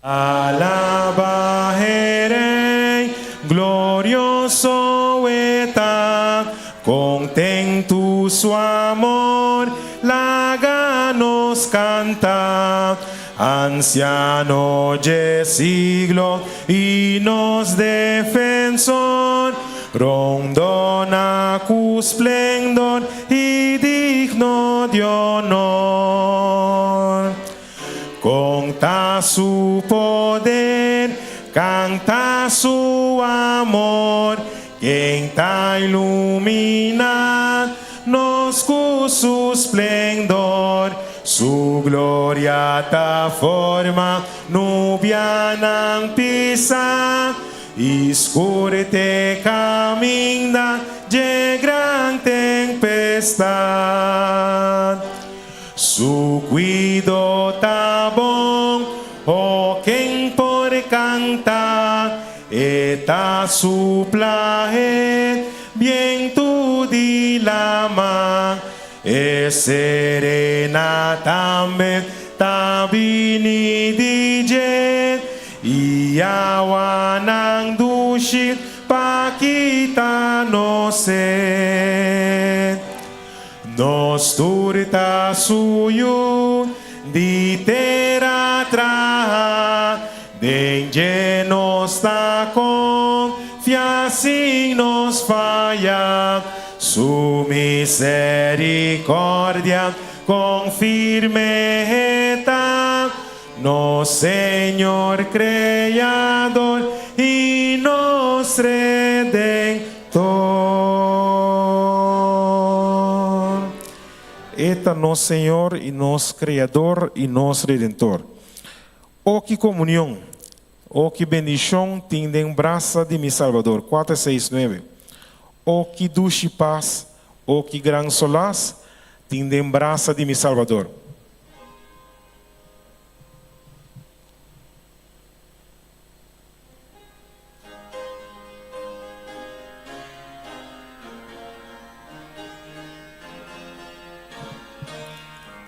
Alaba e Rey, glorioso e ta, Contentu su amor, laga nos canta. Anciano dje siglo y nos defensor, Rondona cu splendor y digno di honor. Conta su poder, canta su amor, Ken ta ilumina nos cu su splendor. Su gloria ta forma nubianan pisa, I scur te caminda dje gran tempestad. Su cuido ta bon, oh ken por canta? E ta supla e bientu di lama, E serena tambe ta bini di dje, I awanan dushi pa kita nos sed. Nos tur ta su yu di tera traha, den dje nos ta konfia sin nos faya. Su misericordia kon firme e ta, nos Señor Creador i nos Redentor. E ta nos Señor i nos Creador i nos Redentor. O ki comunion, o ki bendicion tin den brasa di mi Salbador. Cuater, seis, nuebe. O ki dushi pas, o ki gran solas tin den brasa di mi Salbador.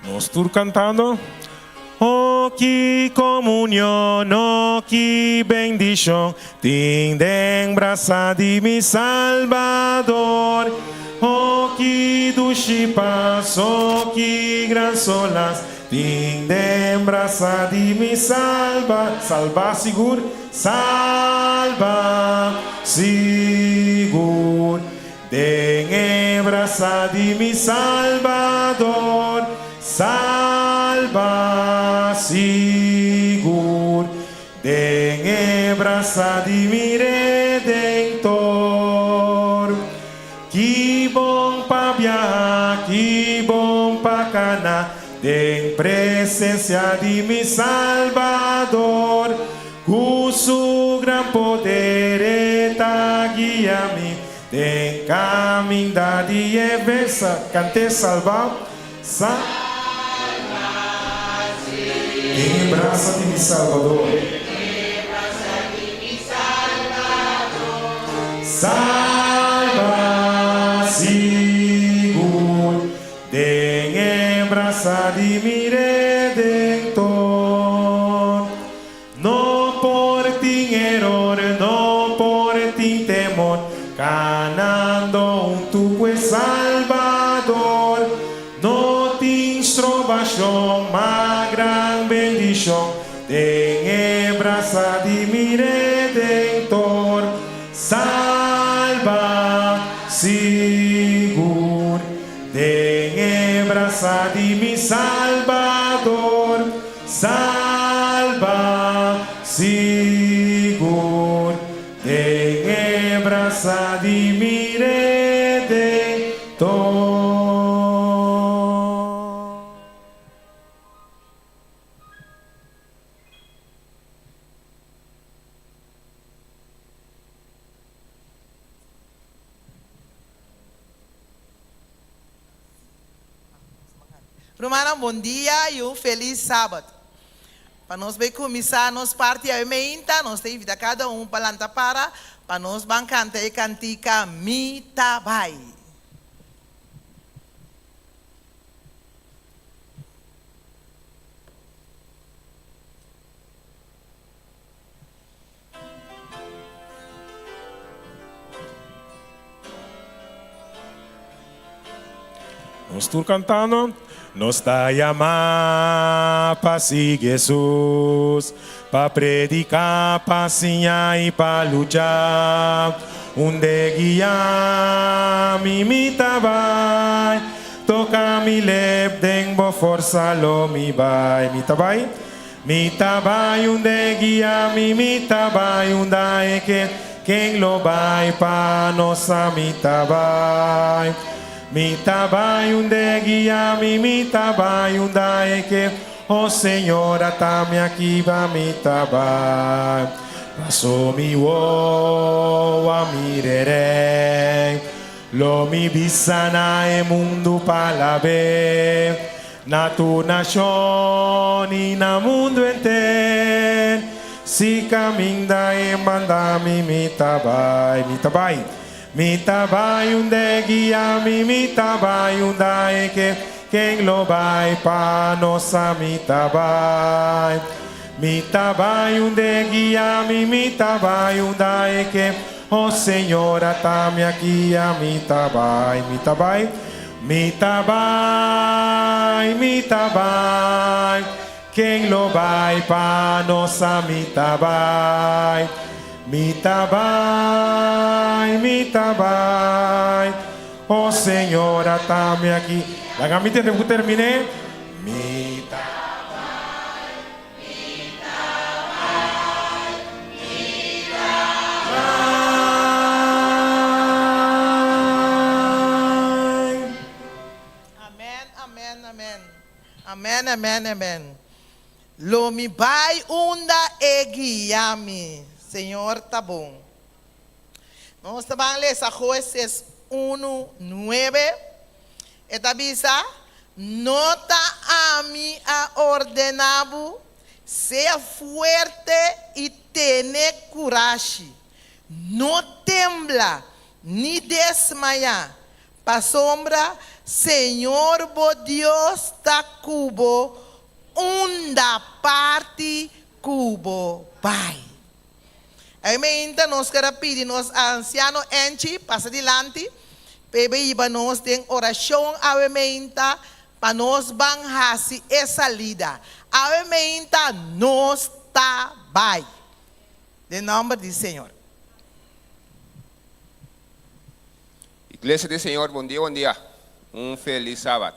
Nos tur cantando. Oh, ki comunion, oh, ki bendicion tin den brasa di mi Salbador. Oh, ki dushi pas, oh, ki gran solas Tin den brasa di mi salba, salba sigur, salba sigur. Den e brasa di mi Salbador, salba sigur. Den e brasa di mi Redentor. Ki bon pa biaha, ki bon pa kana den presencia di mi Salbador. Ku su gran poder e ta guia mi den caminda di e besa. Cant'é salba, sa. Den e brasa di mi Salbador. Salba sigur den e brasa di mi Redentor. No por tin eror, no por tin temor, Kanando huntu ku e Salbador. No tin strobashon, ma gran bendishon den e brasa di mi Redentor. Salba sigur den e brasa di mi Salbador. Salba sigur den e brasa di mi Redentor. Rumannan bon dia y un feliz Sabat. Pa nos bay cuminsa nos parti awe meinta nos ta invita cada un pa lanta para pa nos ban canta e cantica Mi Ta Bay. Nos tur kantando. Nos ta yamá pa sigui Hesus, pa prediká, pa siña i pa lucha. Unda e guia mi, mi ta bai. Toka mi lep, den bo forsa lo mi bai. Mi ta bai. Mi ta bai unda e guia mi, mi ta bai unda e ke, ken lo bai pa nos a mi ta bai. Mi ta bai unda e guia mi, mi ta bai unda e ke, oh Señor ata mi aki ba mi ta bai. Paso mi wowo a mira e Rei, lo mi bisa na e mundu pa alab'é. Na tur nashon i na mundu henter, si kaminda e manda mi, mi ta bai, mi ta bai. Mi ta bai unda e guia mi, mi ta bai unda e ke, ken lo bai pa nos sa mi ta bai. Mi ta bai unda e guia mi, mi ta bai unda e ke, oh Señor ata mi aki ya mi ta bai, mi ta bai. Mi ta bai, mi ta bai, ken lo bai pa nos sa mi ta bai. Mi ta bai, mi ta bai, oh Señor ata mi aki. Laga mi tende ku terminé. Mi ta bai, mi ta bai, mi ta bai. Amen, amen, amen. Amen, amen, amen. Lo mi bai unda e guia mi. Señor ta bon. Nos ta ban lesa Jueces unu, nuebe. E ta bisa, No ta ami a ordená bo? Sea fuerte i tene kurashi. No tembla ni desmayá, pasobra Señor bo Dios ta ku bo unda parti ku bo bai. Ei meinta nos ker a pidi nos ansiano Angie pasa dilanti pa e bay hiba nos den orashon awe meinta pa nos ban hasi e salida. Awe meinta nos ta bai. Den nomber di Señor. Iglesia di Señor bon dia bon dia un felis sabat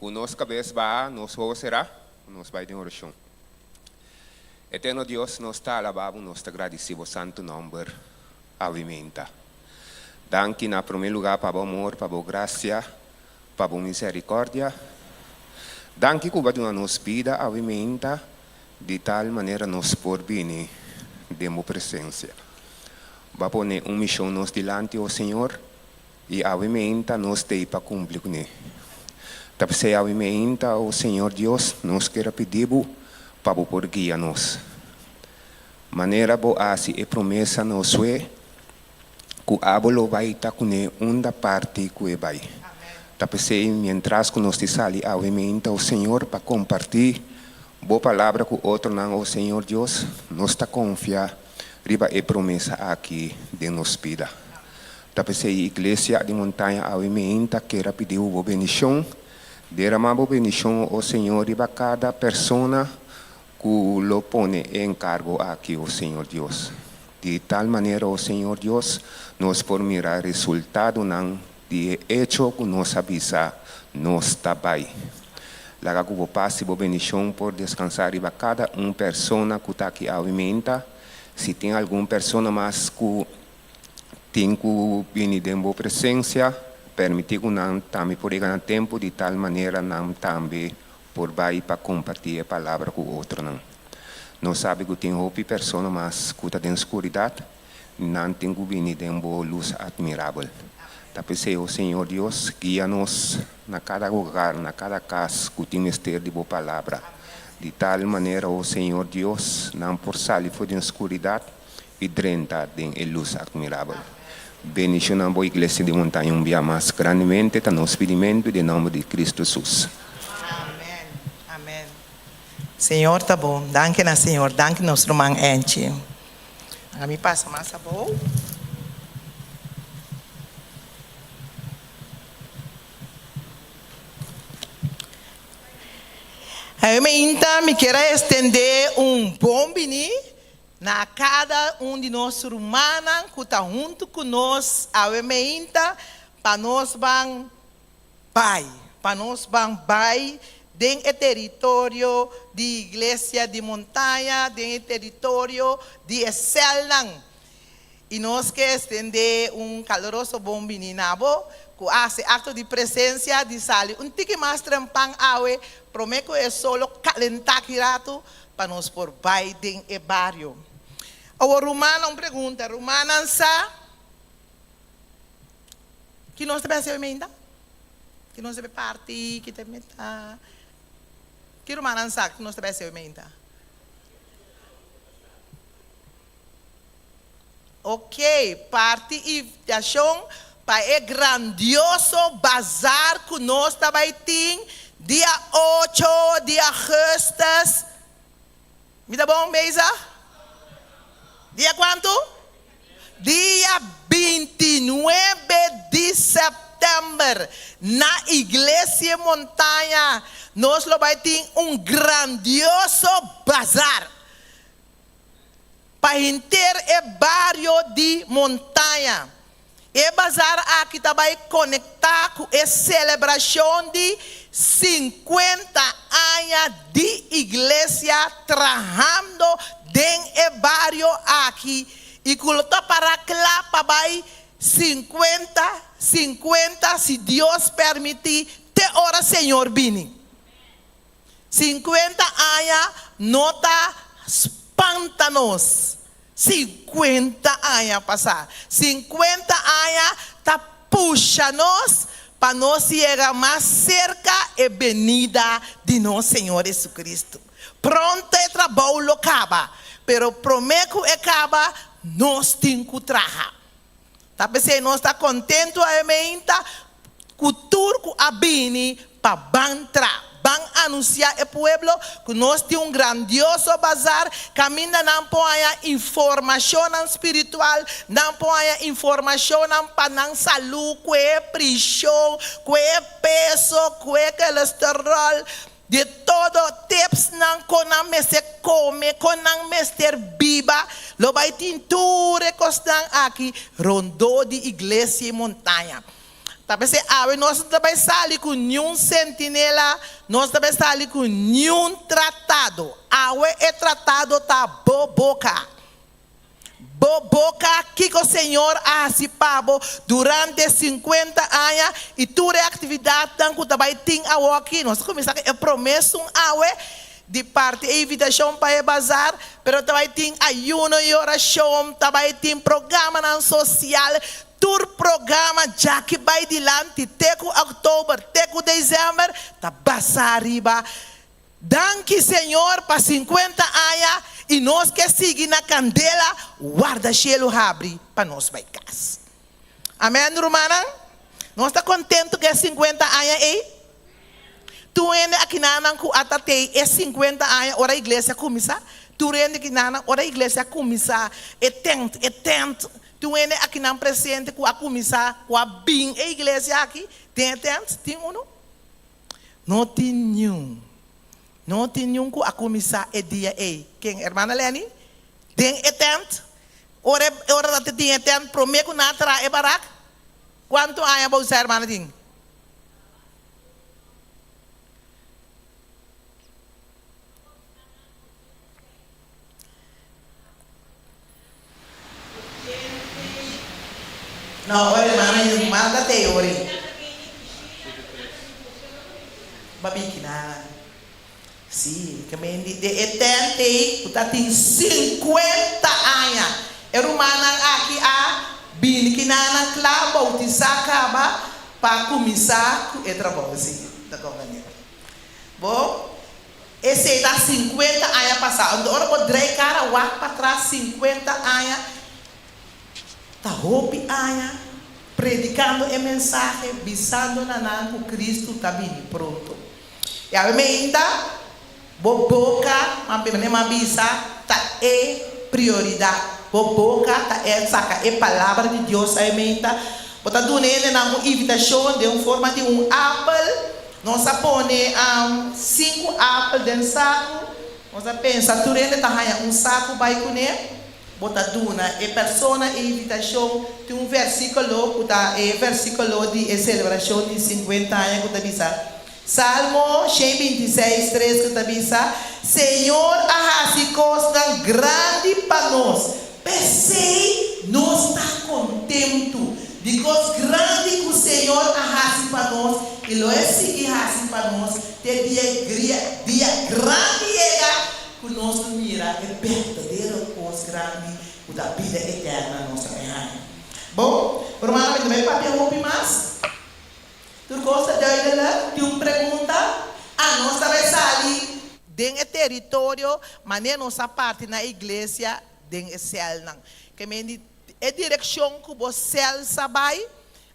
ku nos kabes baha nos wowo sera nos bai den orashon. Eterno Dios, nos ta alabá bo, nos ta gradisí bo santu nòmber awimenta. Danki na promé lugá pa bo amor, pa bo grasia, pa bo miserikòrdia. Danki ku bo a duna nos bida awimenta di tal manera nos por bini den bo presensia. Bo a pone un mishon nos dilanti, o Señor, I awe meinta nos t'ei pa kumpli kuné. Ta p'esei awe meinta, o Señor Dios, nos kier a pidi bo pa bo por guia nos. Manera bo a hasi e promesa na Josué, ku abo lo bai ta kuné unda parti ku e bai. Ta p'esei mientras ku nos ti sali awe meinta, o Señor, pa kompartí bo palabra ku otronan, o Señor Dios, nos ta konfia riba e promesa aki den nos bida. Ta p'esei Iglesia di Montaña awe meinta ker a pidiu bo bendishon. Derama bo bendishon, o Señor, riba kada persona ku lo pone e enkargo aki, o Señor Dios. Di tal manera, o Señor Dios, nos por mira resultadonan di e echo ku nos a bisa nos ta bai. Laga ku bo pas i bo bendishon por deskansá riba kada un persona ku ta aki awe meinta. Si tin algun persona mas ku Tin ku bini den bo presensia, permití ku nan tambe por yega na tempu di tal manera nan tambe por bai pa kompartí e palabra ku otronan. Nos sabi ku tin hopi persona mas ku ta den skuridat, nan tin ku bini den bo lus atmirabel. Ta p'esei, o Señor Dios, guia nos na kada hogar, na kada kas ku tin mester di bo palabra, di tal manera, o Señor Dios, nan por sali for den skuridat i drenta den e lus admirabel. Bendiciona bo Iglesia di Montaña un bia mas grandemente ta nos pidimentu den nomber di Cristo Jesus. Amen amen Señor ta bon danki na Señor danki nos ruman Angie a mi pasa mas abou. Awe mi kier a extende un bon bini na cada un di nos rumannan cu ta hunto cu nos awe mainta pa nos ban bai, pa nos ban bai den e teritorio di Iglesia di Montaña, den e teritorio di e celnan. I nos ke extendé un kaloroso bon bini na bo ku a hasi akto di presensia di sali un tiki mas trempan awe promé ku e solo kalentá ki ratu pa nos por bai den e bario. Awor rumannan, un pregunta, rumannan sa ki nos ta bai hasi awe meinta? Ki nos ta bai parti? Ki ta meta? Ki rumannan sa ki nos ta bai hasi awe meinta? Ok, parti invitashon pa e grandioso bazar ku nos ta bai tin dia ocho di augustus. Mi ta bon bezig? Dia kuantu? Dia bintinuebe di sèptèmber na Iglesia Montaña nos lo bai tin un grandioso bazar. Pa henter e bario di Montaña. E bazar aki ta bai konektá ku e selebrashon di sinkuenta aña di Iglesia trahando den e bario aki i ku lo ta pará kla pa bai sinkuenta, sinkuenta, si Dios permití, te ora Señor bini. Sinkuenta aña no ta spanta nos. Sinkuenta aña pasá. Sinkuenta aña ta pusha nos pa nos yega mas serka e benida di nos Señor Jesucristo. Pronto e trabou lo kaba, pero promé ku e kaba nos tin ku traha. Ta p'esei nos ta kontentu aemeinta ku tur ku a bini pa ban tra, ban anunsiá e pueblo ku nos tin un grandioso bazar kaminda nan por haña informashonnan spiritual, nan por haña informashonnan pa nan salú, kue prishon, kue peso, kue kolesteròl. Di todo tipsnan kon nan mester kome, kon nan mester biba, lo bai tin tur e kosnan aki rondó di Iglesia i Montaña. Ta p'esei awe nos no ta bai sali ku niun sentinela, nos ta bai sali ku niun tratado. Awe e tratado ta bo boka. Bo boka kiko Señor a hasi pa bo durante sinkuenta aña i tur e aktividatnan ku ta bai tin awoki. Nos ta kuminsá ku e promé sun awe di parti e invitashon pa e bazar, pero ta bai tin ayuno i orashon, ta bai tin programanan sosial, tur programa djaki bai dilanti te ku òktober, te ku desèmber ta basá riba Danki Señor pa sinkuenta aña i nos ke sigui na kandela warda shelu habri pa nos bai kas. Amen rumannan? Nos ta kontentu ku e sinkuenta aña ei? Tur hende akinanan ku a ta tei e sinkuenta aña ora iglesia kuminsá? Tur hende akinanan ora iglesia kuminsá e tent e tent tur hende akinan presente ku a kuminsá ku a bin e iglesia aki den e tent? Tin unu? No tin niun. No tin niun ku a kuminsá e dia ei. Ken, Hermana Lenny? Den e tènt? Ora e ora nan ta tin e tènt promé ku nan a traha e barak? Kuantu aña bo usa, Hermana tin? No, ora hermana yu manda te ori. Babiki nana. Si, ke men di de e tent ei ku ta tin sinkuenta aña. E rumannan aki a bini ki nana kla boutisá kaba pa kuminsá ku e trabou. Si, ta konvenir. Bo. Esei ta sinkuenta aña pasá. Anto ora bo drei kara wak patras sinkuenta aña, ta hopi aña predikando e mensahe, bisando na nan ku Kristu ta bini pronto. I awe meinta, bo boka, manera mi a bisa, ta e prioridat. Bo boka ta e saka e palabra di Dios awe meinta. Bo ta duna hendenan un invitashon den un forma di un apel. Nos a pone sinku apel den saku. Nos a pensa tur hende ta haña un saku bai kuné. Bo ta duna e persona e invitashon. Tin un versíkulo ku ta e versíkulo di e selebrashon di sinkuenta aña ku ta bisa, Salmo 126, tres ku ta bisa, Señor a hasi kosnan grandi pa nos, p'esei nos ta kontentu. Di kos grandi ku Señor a hasi pa nos i lo e sigui hasi pa nos te dia dia grandi yega ku nos lo mira e berdadero kos grandi ku ta bida eterna nos ta bai haña. Bon, rumannan, mi ta bai papia hopi mas. Tur kos ta duidelijk? Tin un pregunta? A Nos ta bai sali den e teritorio manera nos a parti na iglesia den e sèlnan. Ke men di e direkshon ku bo sèl sa bai,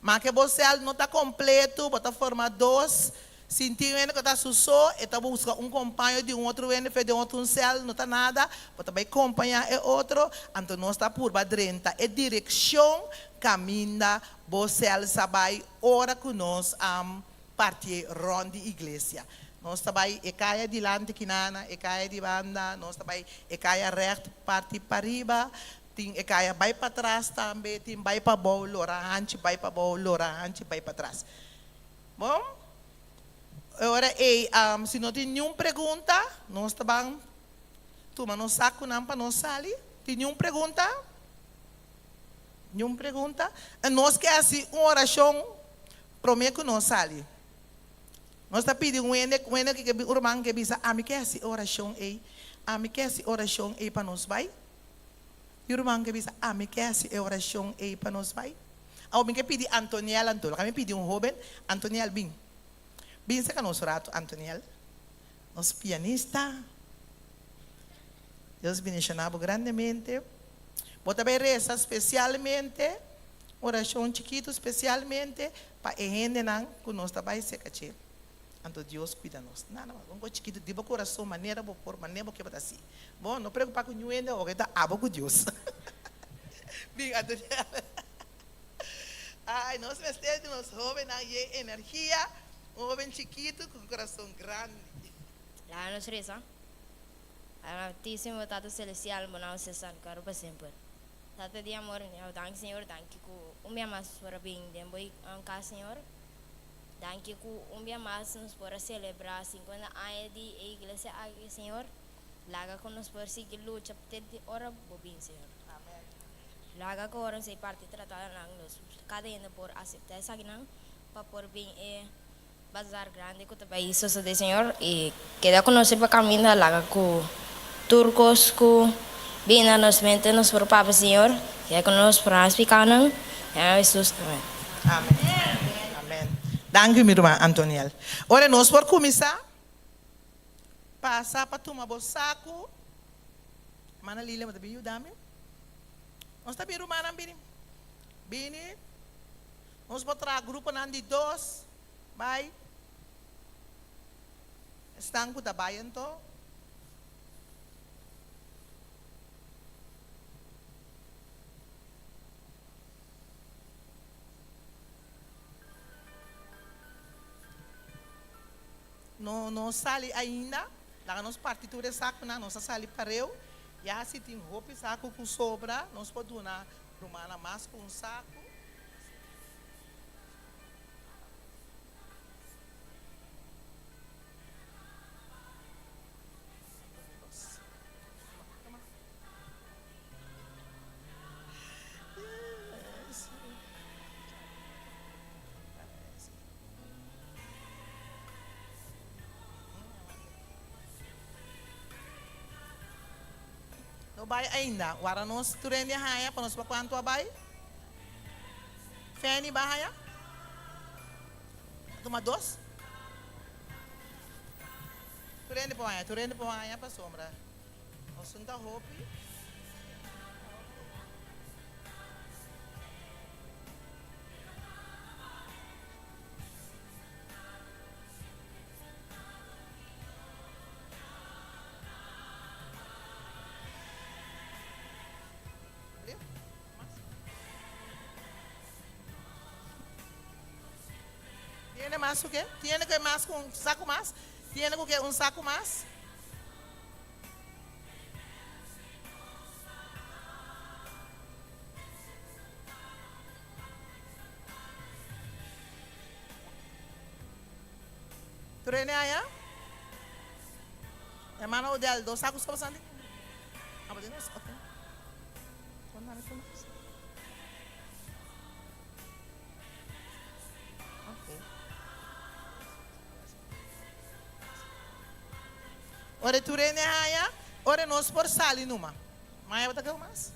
ma ke bo sèl no ta kompleto, bo ta forma dos, Sinti un hende ku ta su so, e ta buska un kompaño di un otro hende fe den otro un sèl, no ta nada, bo ta bai kompañá e otro, anto nos ta purba drenta e direkshon kaminda bo sèl sa bai ora ku nos a partié rònt di iglesia. Nos ta bai e kaya dilanti kinana, e kaya di banda, nos ta bai e kaya règt parti pariba, tin e kaya bai patras tambe, tin bai pabou, lora hanchi bai pabou, lora hanchi bai patras. Bon, e ora ei, si no tin niun pregunta, nos ta ban tuma nos sakunan pa nos sali. Tin niun pregunta? Niun pregunta? Nos ke hasi un orashon promé ku nos sali. Nos ta pidi un hende, un hende ke un ruman ke bisa, Ami ke hasi e orashon ei, ami ke hasi e orashon ei pa nos bai. E ruman ke bisa, Ami ke hasi e orashon ei pa nos bai. Awor mi ke pidi Antoniel anto. Laga mi pidi un hoben. Antoniel, bin. Bin saka nos ratu, Antoniel. Nos pianista. Dios bendiciona bo grandemente. Bo ta bay resa specialmente, oracion chikito specialmente pa e hendenan cu nos ta bay seca dje. Anto Dios cuida nos. Nada mas. Un cos chikito di bo corazon manera bo por, manera bo ke bo ta haci. Bo no preocupa cu niun hende awor, e ta abo cu Dios. Bin Antoniel. Ay, nos mester di nos hobennan yen energia, un hoben chikitu ku un kurason grandi. Laga nos resa. Altísimo Tata Celestial, bo nan ser santificado pa semper. Tata di amor, mi danki Señor, danki ku un bia mas nos por a bin den bo kas Señor. Danki ku un bia mas nos por a celebra 50 aña di e iglesia aki Señor. Laga ku nos por sigui lucha te di ora bo bin Señor. Laga ku ora nos ei parti tratado nan nos kada hende por asepta esakinan pa por bin e bazar grandi ku ta bai sosode Señor i keda ku nos riba kaminda laga ku tur kos ku bin na nos mente nos por papia Señor keda ku nos por haci pikanan den nomber di Jesus amen. Amen amen danki mi ruman Antoniel ora nos por kuminsá. Pasa pa tuma bo saku. Hermana Lilia, bo ta bin yuda mi? Nos ta bin rumannan bini. Bini. Nos por traha gruponan di dos. Bai. Esnan ku ta bai anto. No no sali ainda. Laga nos parti tur e sakunan. Nos a sali pareu. Ya si tin hopi saku ku sobra, nos por duna rumannan mas ku un saku. No bai ainda. Wara nos tur hende a haña pa nos pa cuanto a bai? Fanny ba haña? A tuma dos? Tur hende por haña, tur hende por haña pasobra nos un ta hopi. Tiene mas ku ke? Tiene ke mas ku un saku mas? Tiene ku ke un saku mas? Tur hende aya? Hermano Odell, dos saku sopa santi? Abo tin dos? Ok. Ora e tur hende haya, ora nos por sali numa. Maya bo ta keu mas?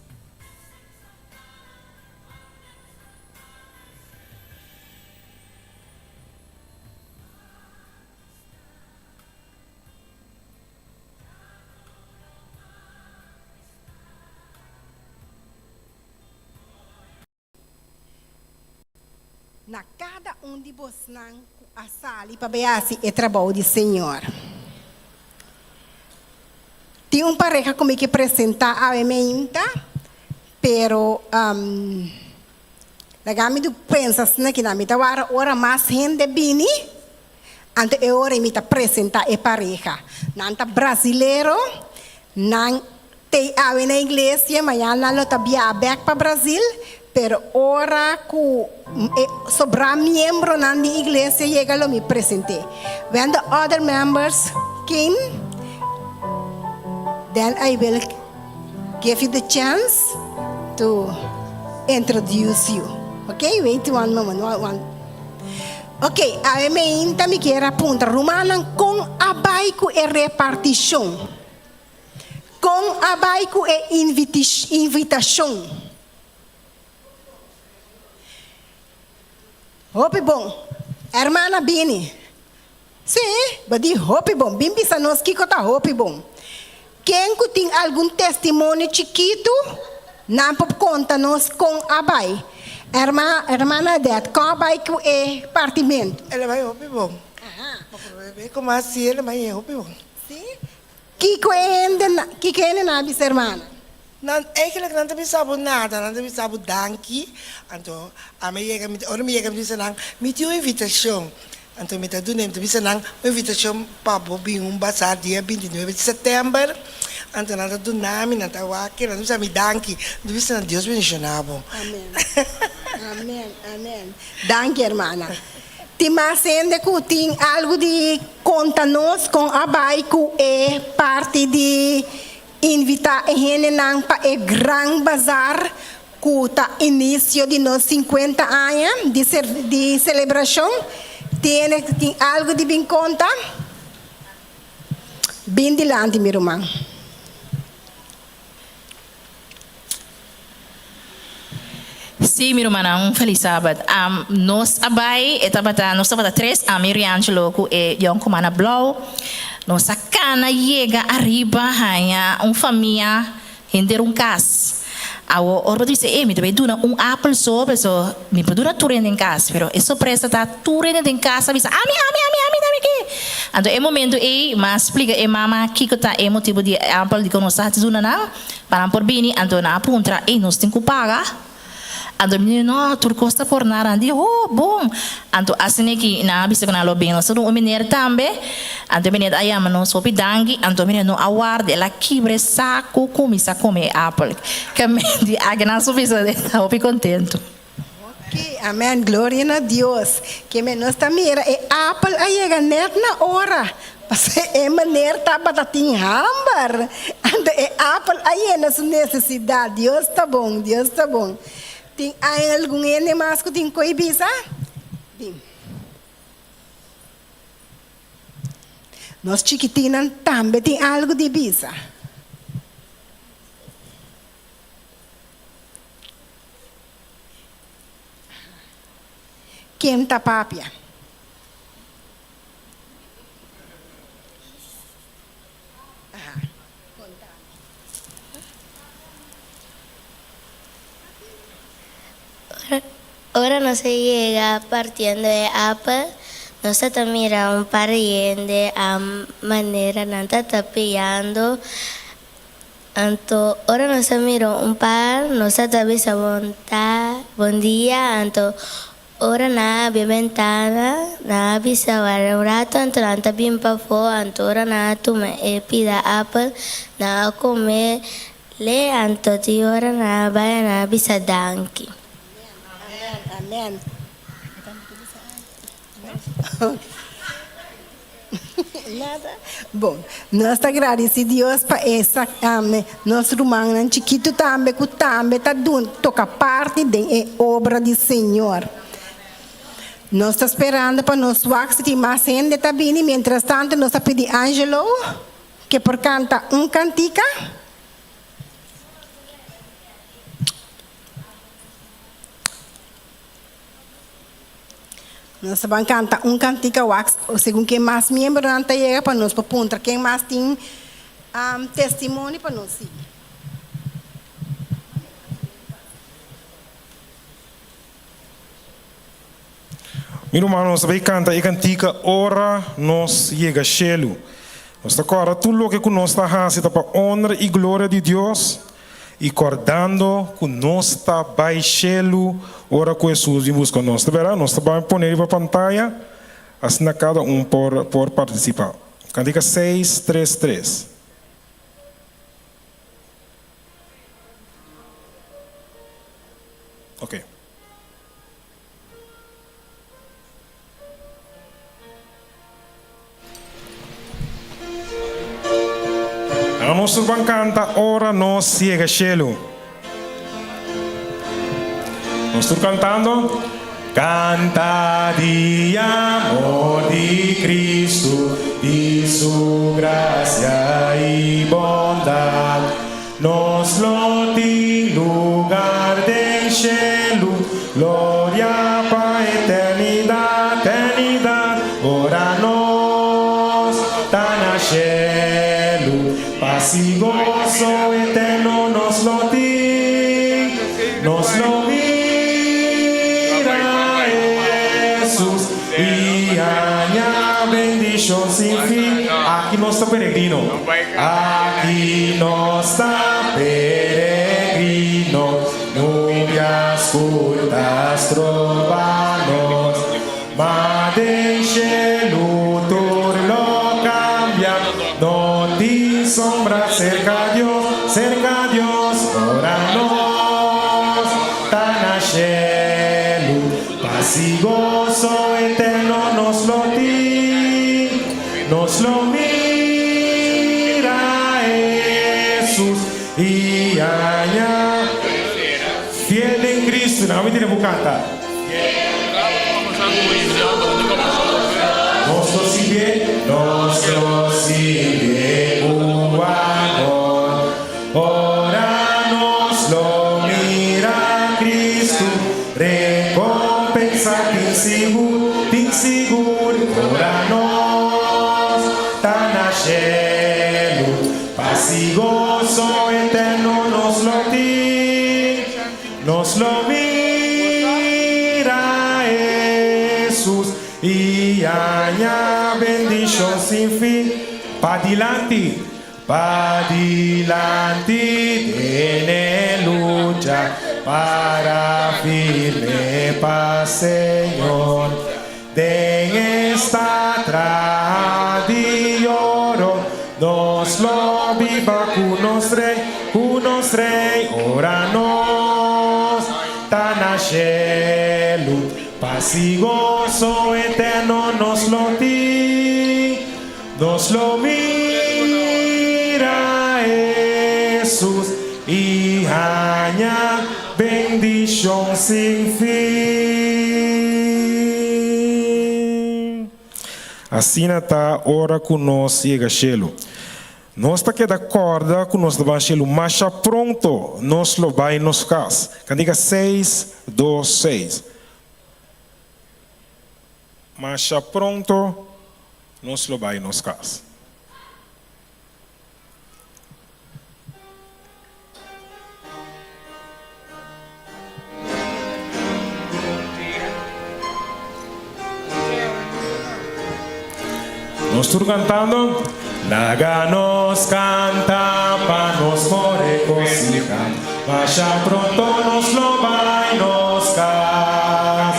Na kada un di bosnan ku a sali pa bai hasi e trabou di Señor. Tin un pareha ku mi ke presentá awe meinta, pero laga mi du pensa asina ki nan mi ta wara ora mas hende bini, anto e ora ei mi ta presentá e pareha. Nan ta brazilero, nan Tei awe na iglesia, mañana nan lo ta biaha bek pa Brazil, pero ora ku e sobrá miembronan di iglesia yega lo mi present'é. When the other members came, then I will give you the chance to introduce you. Okay, wait one moment, one, one. Okay, awe meinta mi kier a puntra rumannan kon a bai ku e repartishon. Kon a bai ku e invitashon? Hopi bon. Hermana bini. Sí, bo di hopi bon. Bin bisa nos kiko ta hopi bon. Ken ku tin algun testimonio chikitu, nan por konta nos kon a bai. Hermana Adet, kon a bai ku e partimentu? El a bai hopi bon. Bo por bebe komo hasi el a bai hopi bon. Sí. Kiko e hende na, kiko e hende na a bisa hermana? Nan, eigenlijk nan ta bisa bo nada, nan ta bisa bo danki, anto ami a yega, mi ta, ora mi yega mi ta bisa nan, mi tin un invitashon, anto mi ta dun'e, mi ta bisa nan un invitashon pa bo bin un basar dia bintinuebe di sètèmber, anto nan ta duna mi, nan ta wak, nan ta bisa mi danki, mi ta bisa nan Dios bendishona bo. Amen, amen, amen. Danki hermana. Tin mas hende ku tin algu di konta nos kon a bai ku e parti di invitá e hendenan pa e gran bazar ku ta inisio di nos sinkuenta aña di di selebrashon? Tin hende ku tin algu di bin konta? Bin dilanti mi ruman. Sí, mi rumannan, un felis sabat. Nos a bai, e tabata, nos tabata tres, ami, Riangelo ku e yònkuman na blou. Nos a kana yega ariba haña un famia henter un kas. Awor ora bo ta bisa, e, mi ta bai duna un apel so, paso mi por duna tur hende den kas. Pero e sorpresa ta tur hende den kas a bisa, ami, ami, ami, ami, ami ke. Anto e momento ei, mi a splika e mama kiko ta e motibu di e apel dikon nos ta hasi duna nan. Pa nan por bini, anto nan a puntra, Ey, nos tin ku paga? Anto mi di, No, tur kos ta por nada. Nan di, Oh, bon! Anto asina ki nan a bisa ku nan lo bini. Nos ta dun un meneer tambe. Anto e meneer a yama nos hopi danki. Anto e meneer no a warda, el a kibra e saku, kuminsá kome e apel. Ke men di aki nan su bisa e ta hopi kontentu. Ok, amen, gloria na Dios. Ke men nos ta mira e apel a yega net na ora, pasobra e meneer tabata tin hamber, anto e apel a yena su nesesidat. Dios ta bon, Dios ta bon. Tin algun hende mas ku tin koi bisa? Bin. Nos chikitinnan tambe tin algu di bisa. Ken ta papia? Ora nos a yega partiendo e apel, nos ta ta mira un par di hende a manera nan ta ta pillando. Anto ora nos a mira un par, nos a ta bisa bon ta, bon dia, anto. Ora nan a habri e bentana, nan a bisa warda un ratu, anto nan ta bin pafó, anto ora nan a tuma e pida apel, nan a kome le, anto di ora nan a bai, nan a bisa danki. Amen. Nada. Bon, nos ta gradisí Dios pa e nos rumannan chikitu tambe ku tambe ta dun toka parti den e obra di Señor. Nos ta sperando pa nos wak si tin mas hende ta bini, mientras tanto nos ta pidi Angelo ke por kanta un kantika. Nos ta ban kanta un kantika wak segun ken mas miembronan ta yega pa nos por puntra ken mas tin testimonio pa nos sigui. Mi ruman nos ta bay kanta e kantika ora nos yega shelu. Nos ta kòrda tur loke ku nos ta hasi ta pa honra i gloria di Dios. I kòrdando ku nos ta bai shelu ora ku Hesus bin buska nos. Ta bèrdat? Nos ta bai pone riba pantaya, asina kada un por por partisipá. Kantika seis, tres, tres. Oke. Laga nos tur ban canta ora nos yega shelu. Nos tur cantando. Canta di amor di Cristo, di su gracia y bondad. Nos lo tin lugar den shelu, gloria pa eternidad, eternidad. Ora nos ta na shelu, pas i goso eterno nos lo tin. Nos lo mira Hesus i haña bendishon sin fin. Aki nos ta peregrino. Aki nos ta peregrino, nubia skur ta stroba nos, ma den shelu tur lo kambia, no tin sombra serka Dios, serka Dios, ora nos ta na shelu, pas i goso eterno nos lo tin. Nos lo mira Hesus i haña fiel den Cristo. Nan a tene ku kanta. Nos lo sirbié, nos lo sirbié ku amor. Ora nos lo mira Cristo, recompensa tin sigur, tin sigur. Ora nos ta na shelu, pas i goso eterno nos lo tin. Nos lo mira Hesus i haña bendishon sin fin. Padilanti! Padilanti den e lucha para firme pa Señor. Den esta traha di oro nos lo biba cu nos Rey, cu nos Rey. Ora nos ta na shelu, pas y gozo eterno nos lo tin. Nos lo mira Hesus i haña bendishon sin fin. Asina ta ora ku nos yega shelu. Nos ta keda kòrda ku nos ta ban shelu masha pronto nos lo bai nos kas. Kantika seis, dos, seis. Masha pronto nos lo bai nos cas. Nos tur cantando. Laga nos canta pa nos por regociha, masha pronto nos lo bai nos cas.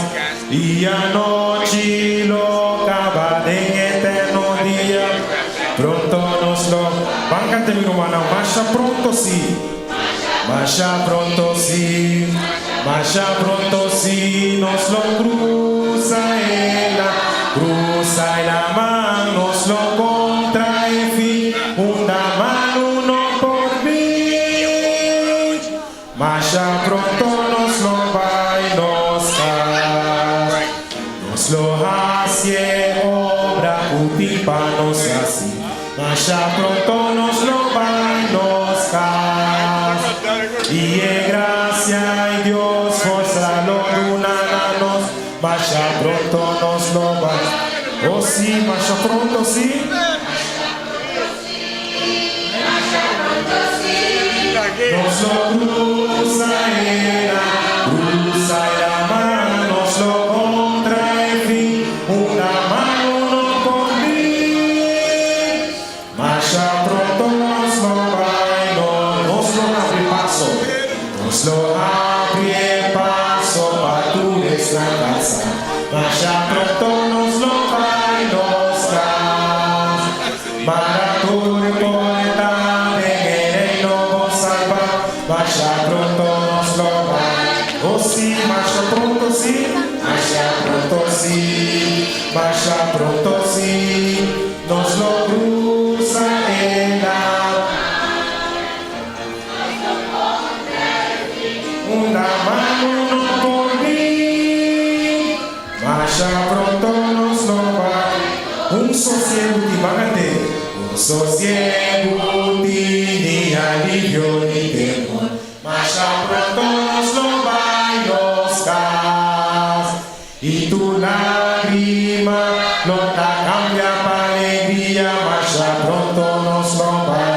I anochi lo kaba den eterno dia. Pronto nos lo ban kanta mi rumannan masha pronto si. Masha pronto si, masha pronto si nos lo krusa e la krusa e laman nos lo kontra e fin unda malu no por bin. Masha pronto nos lo bai nos kas. Nos lo hasi e obra ku tin pa nos hasi. Masha pronto nos lo bai nos kas. I e grasia i Dios forsa lo duna na nos. Masha pronto nos lo bai. Oh si, masha pronto si. Nos lo cruza e la cruza e laman nos lo contra e fin unda malu no por bin masha pronto nos lo bai no nos lo habri paso nos lo habri e paso pa tur esnan cansa masha pronto nos lo bai nos cas. Mara tur por ta den e reino bon salbá, Masha pronto nos lo bai. Oh sí, masha pronto sí, masha pronto sí, masha pronto sí, nos lo cruza e la. Unda malu no por bin. Masha pronto nos lo bai. Un sosiegu tin bagate. Un sosiegu tin ni alivio ni temor. Masha pronto nos lo bai nos kas. I tur lágrima lo ta kambia pa alegria. Masha pronto nos lo bai.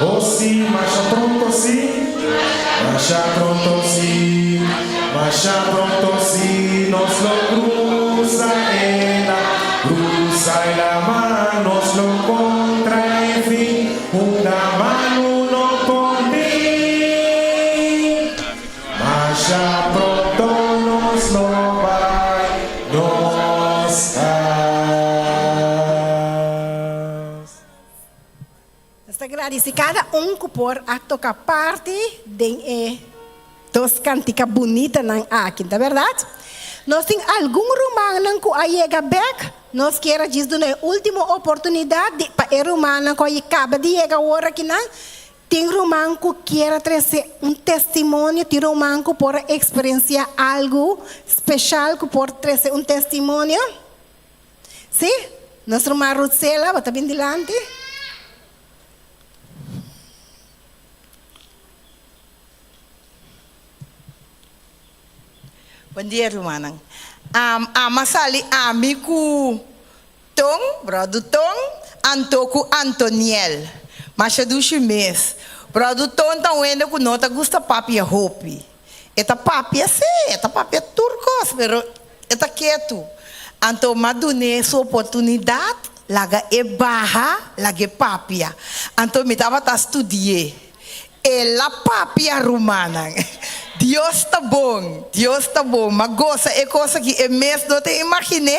Oh sí, masha pronto sí. Masha pronto sí. Masha pronto sí. Nos lo krusa e la krusa e laman. Nos lo kontra e fin. Unda malu no por bin. Masha pronto nos lo bai nos kas. Nos ta gradisí kada un ku por a toka parti den e dos kantika bunitanan aki, ta bèrdat? Nos tin algun rumannan ku a yega bèk. Nos kier a djis duna e último oportunidat di pa e rumannan ku a kaba di yega awor akinan Tin ruman ku kier a trese un testimonio, tin ruman ku por a eksperensiá algu speshal ku por trese un testimonio. Sí? Nos ruman Ruthsela, bo ta bin dilanti? Bon dia rumannan. Ama sali ami ku Ton, Brodu Ton, anto ku Antoniel. Masha dushi mes. Brodu Ton ta un hende ku no ta gusta papia hopi. E ta papia sí, e ta papia tur kos, pero e ta ketu. Anto m'a dun'é su oportunidat, laga e baha, lag'é papia. Anto mi tabata studi'é. El a papia rumannan. Dios ta bon, Dios ta bon. M'a gosa e kos aki, e mes no ta imaginé,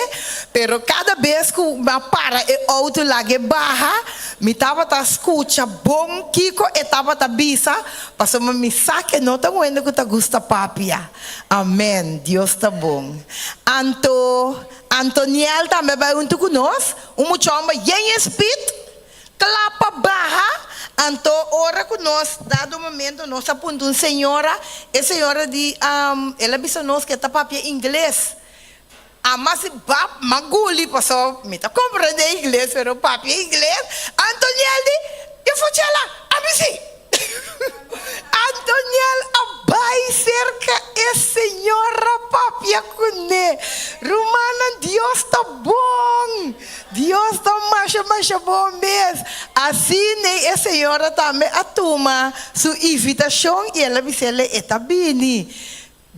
pero kada bes ku m'a para e outo laga e baha, mi tabata skucha bon kiko e tabata bisa, pasobra mi sa ke no ta un hende ku ta gusta papia. Amèn, Dios ta bon. Anto, Antoniel tambe a bai huntu ku nos, un muchòmber yen e spit. Kla pa baha, anto ora ku nos dado momento nos a punta un señora, e señora di el a bisa nos ku e ta papia ingles. Ama si bap m'a guli paso mi ta komprende ingles pero papia ingles, Antoniel di, Yo fochela, ami si. Antoniel a bai serka e señora papia kuné, Rumannan, Dios ta bon! Dios ta masha masha bon mes! Asina e señora tambe a tuma su invitashon i el a bis'é e ta bini.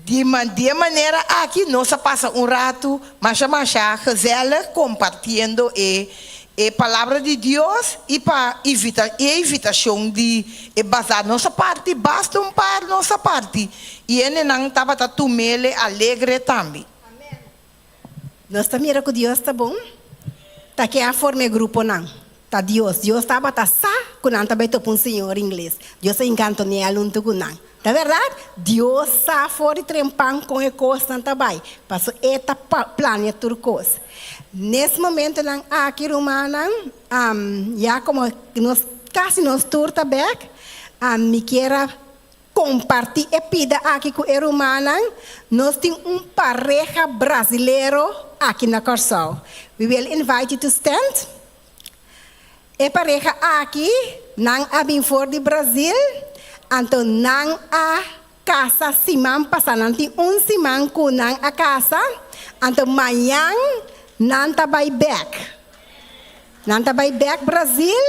Di e manera aki nos a pasa un ratu masha masha gezellig kompartiendo e e Palabra di Dios i pa invita e invitashon di e bazar. Nos a parti basta un par nos a parti i hendenan tabata tumele alegre tambe. Amen. Nos ta mira ku Dios ta bon? Ta ken a forma e gruponan? Ta Dios. Dios tabata sa ku nan ta bai topa un señor ingles. Dios a hinka Antonella huntu ku nan. Ta bèrdat? Dios sa for di trempan kon e kosnan ta bai, paso E ta plania tur kos. Nes momentonan aki, rumannan, ya komo nos kasi nos tur ta bèk, mi kier a Kompartí e pida aki ku e rumannan, Nos tin un pareha brazilero aki na Kòrsou. We will invite you to stand. E pareha aki, nan a bin for di Brazil, anto nan a kasa siman pasá. Nan tin un siman ku nan a kasa, anto mañan nan ta bai bèk. Nan ta bai bek Brazil,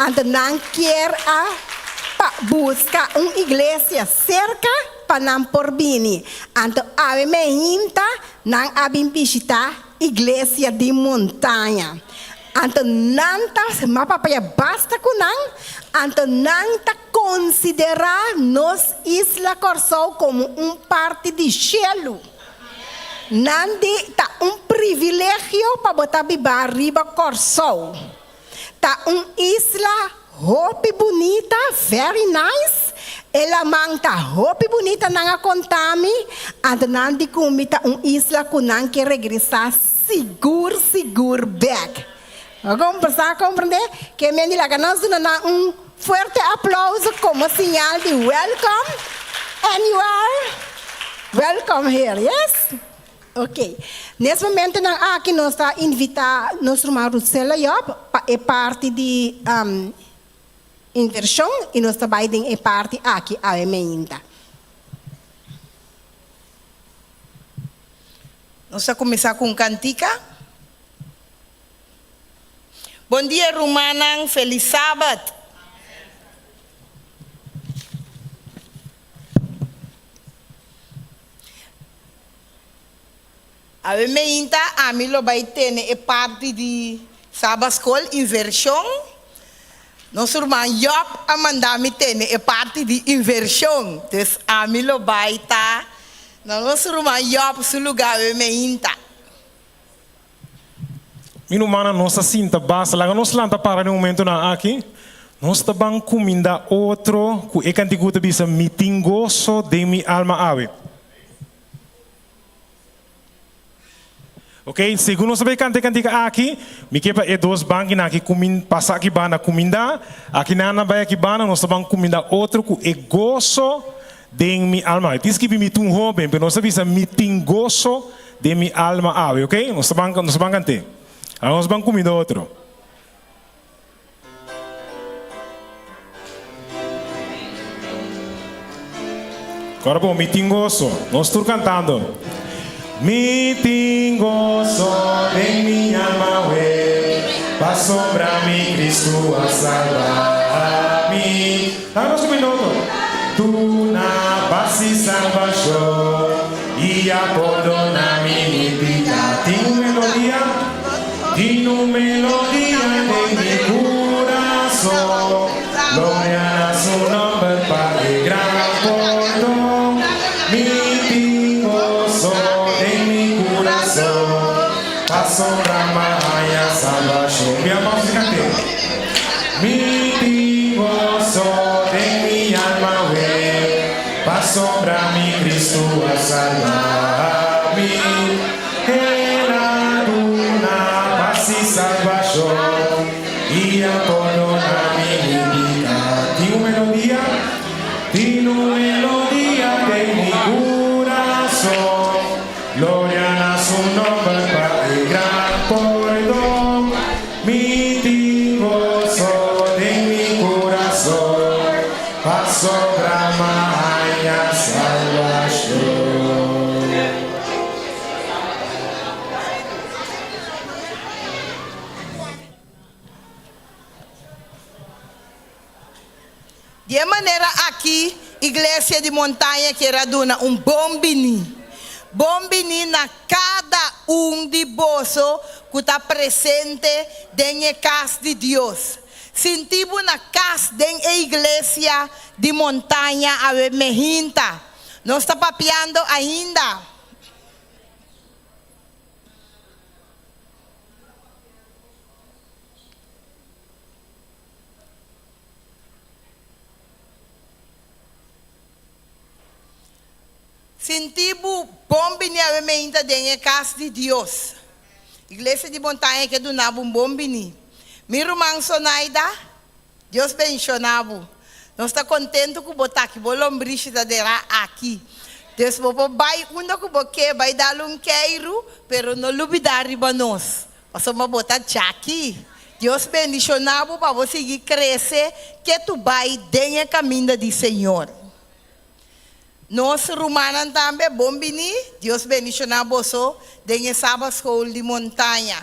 anto nan kier a pa buska un iglesia serka pa nan por bini. Anto awe meinta nan a bin bishita iglesia di Montaña. Anto nan ta, ma papia basta ku nan, anto nan ta konsiderá nos isla Kòrsou komo un parti di shelu. Nan di ta un privilegio pa bo ta biba riba Kòrsou. Ta un isla hopi bunita, very nice. E laman ta hopi bunita nan a konta mi. Anto nan di ku mi ta un isla ku nan ke regresá sigur sigur bèk. Bo sa komprendé? Ke men di laga nos duna nan un fuerte aplauso komo siñal di welcome and you are welcome here, yes? Ok. Nes momentonan aki nos ta invitá nos ruman Ruthsella Job pa e parti di invershon i nos ta bai den e parti aki awe meinta. Nos ta kuminsá ku un kantika. Bon dia rumannan, felis sabat. Awe meinta ami lo bai tene e parti di Sabat Skol Invershon. Nos ruman Job a manda mi tene e parti di invershon, dus ami lo bai ta na nos ruman Job su lugá awe meinta. Mi rumannan, nos a sinta basta. Laga nos lanta para den momentonan aki. Nos ta ban kuminda otro ku e kantiku ta bisa, Mi tin goso den mi alma awe. Ok, segun nos ta bay kanta e kantika aki, mi ke pa e dos bankinan aki kumin pasa aki banda kuminda, aki nan a bay aki banda, nos ta ban kuminda otro ku e goso den mi alma. E tin skibi mi ta un hoben, pero nos ta bisa mi tin goso den mi alma awe, ok? Nos ta ban nos ta ban kant'é. Ahora nos ban kuminda otro. Kora bon, mi tin goso. Nos tur kantando. Mi tin goso den mi alma awe, pasobra mi Cristo a salba mi. Laga nos kuminda otro. Duna pas i salbashon i a pordona mi mi pika. Tin un melodia, tin un melodia den mi kurason. Gloria na su nomber pa e gran pordon. Mi tin goso den mi kurason, pasobra m'a haña salbashon. Mi a bòs di kant'é. Mi tin goso den mi alma awe, pasobra mi Cristo a salba mi. El a duna pas i salbashon, i a pordona mi mi piká. Tin un melodia, tin un melodia den mi kurason. Gloria na su nomber pa e gran pordon. Mi tin goso den mi kurason, pasobra m'a haña salbashon. Di e manera aki Iglesia di Montaña kier a duna un bon bini. Bon bini na kada un di boso ku ta presente den e kas di Dios. Sinti bo na kas den e Iglesia di Montaña awe mehinta. Nos ta papiando ainda. Sinti bo bon bini awe meinta den e kas di Dios. Iglesia di Montaña ke duna bo un bon bini. Mi ruman Sonaida, Dios benshoná bo. Nos ta kontentu ku bo ta aki, bo lombrishi ta derá aki. Dus bo por bai unda ku bo ke, bai dal un keiru, pero no lubidá riba nos, pasobra bo ta djaki. Dios bendishoná bo pa bo sigui krese ketu bai den e kaminda di Señor. Nos rumannan tambe, bon bini. Dios bendishoná boso den e Sabbatschool di Montaña.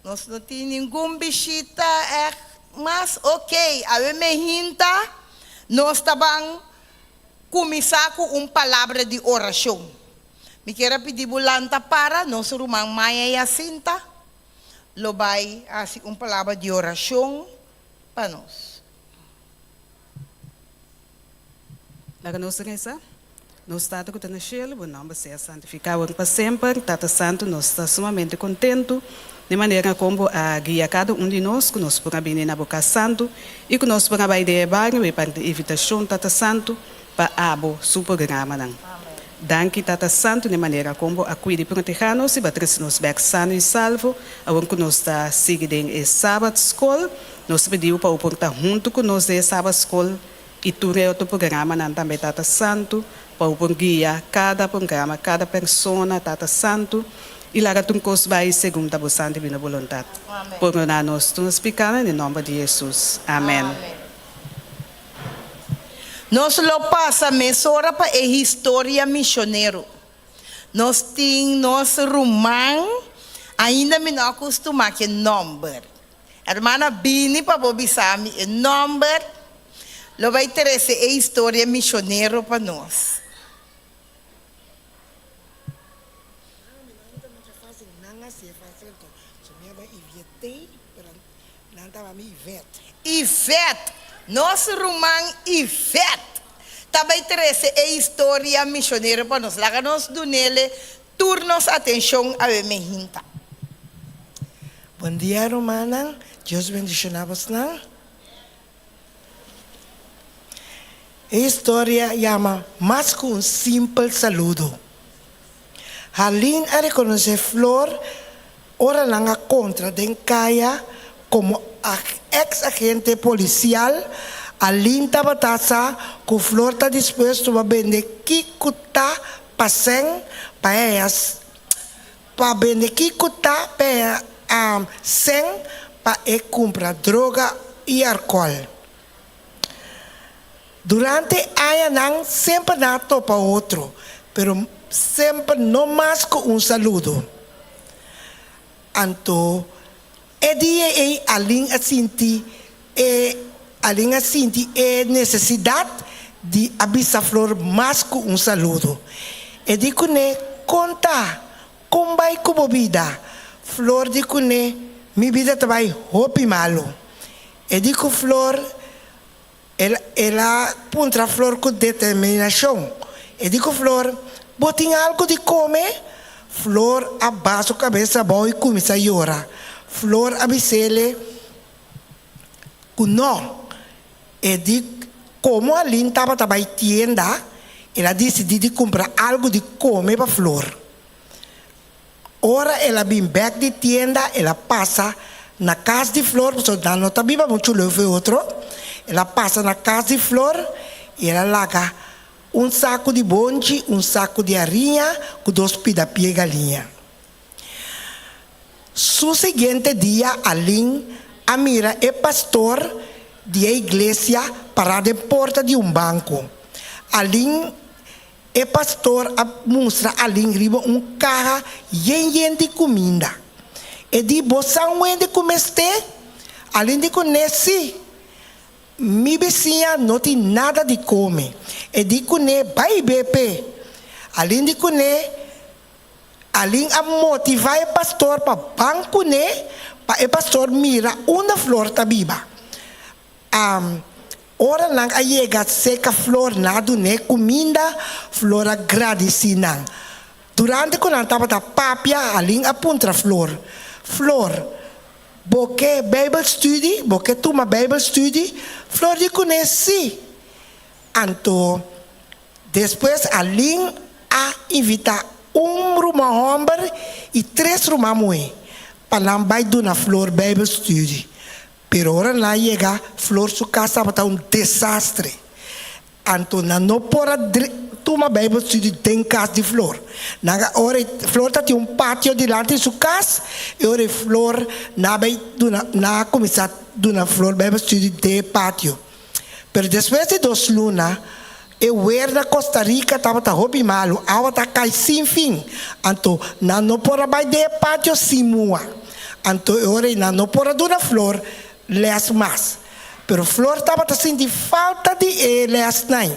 Nos no tin ningun bishita ègt mas. Ok, awe mehinta nos ta ban kuminsá ku un palabra di orashon. Mi kier a pidi bo lanta para, nos ruman Maya Jacinta lo bai hasi un palabra di orashon pa nos. Laga nos resa. Nos Tata ku ta na shelu, bo nòmber sea santifiká awor i pa semper. Tata Santu, nos ta sumamente kontentu di manera kon bo a guia kada un di nos ku nos por a bini na bo kas santu i ku nos por a bai den e bario i parti invitashon, Tata Santu, pa abo su programanan. Danki, Tata Santu, di manera kon bo a kuida i protehá nos i bo a trese nos bèk sano i salvo awor ku nos ta sigui den e Sabat Skol. Nos ta pidi bo pa bo por ta huntu ku nos den e Sabat Skol i tur e otro programanan tambe, Tata Santu, pa bo por guia kada programa, kada persona, Tata Santu, i laga tur kos bai segun ta bo santa i bino boluntat. Pordoná nos tur nos pikanan den nòmber di Hesus. Amèn. Nos lo pasa mesora pa e historia misionero. Nos tin nos ruman, ainda mi no a kustumá ku e nòmber. Hermana bini pa bo bisa mi e nòmber, lo bai trese e historia misionero pa nos. Ivette, nos ruman Ivette ta bai trese e historia misionero pa nos. Laga nos dunele tur nos atencion awe mehinta. Bon dia rumannan, Dios bendiciona bosnan. E historia yama Mas ku un simpel saludo. Harlin a rekonosé Flor ora nan a kontra den kaya komo eks agente polisial. Arlin tabata sa ku Flor ta dispuesto pa bende kiko ta pa sèn pa haña pa bende kiko ta pa haña sèn pa e kumpra droga i alkòl. Durante añanan semper nan a topa otro, pero semper no mas ku un saludo. Anto e dia ei Alin a sinti e Alin a sinti e nesesidat di a bisa Flor mas ku un saludo. E di kuné, Kon ta? Kon bai ku bo bida? Flor di kuné, Mi bida ta bai hopi malu. E di ku Flor, el el a puntra Flor ku determinashon. E di ku Flor, Bo tin algu di kome? Flor a baha su kabes abou i kuminsá yora. Flor a bis'ele ku no. E di komo Alin tabata bai tienda, el a disidí di kumpra algu di kome pa Flor. Ora el a bin bek di tienda, el a pasa na kas di Flor, pasobra nan no ta biba muchu leu for e otro. El a pasa na kas di Flor i el a laga un saku di bonchi, un saku di hariña ku dos pida pie galiña. Su siguiente dia Alin a mira e pastor di e iglesia pará den porta di un banko. Alin E pastor a mustra Alin riba un kaha yen yen di kuminda. E di, Bo sa un hende ku mester? Alin di kuné, Sí. Mi bisiña no tin nada di kome. E di kuné, Bai BP. Alin di kuné, Alin a motivá e pastor pa ban kuné pa e pastor mira unda Flor ta biba. Am, ora nan a yega seka Flor nan a dun'é kuminda, Flor a gradisí nan. Durante ku nan tabata papia, Alin a puntra Flor, Flor, bo ke Bijbelstudie? Bo ke tuma Bijbelstudie? Flor di kuné, Sí. Anto. Despues Arlene a invitá un ruman hòmber i tres ruman muhé pa nan bai duna Flor Bijbelstudie. Pero ora nan a yega, Flor su kas tabata un desastre. Anto nan no por a tuma Bijbelstudie den kas di Flor. Nan a ora e Flor ta tin un patio dilanti di su kas i ora e Flor nan a bai duna nan a kuminsá duna Flor Bijbelstudie den e patio. Pero despues di dos luna e wer na Costa Rica tabata hopi malu, awa ta kai sin fin. Anto nan no por a bai den e patio sin mua. Anto e ora ei nan no por a duna Flor les mas. Pero Flor tabata sinti falta di e lesnan.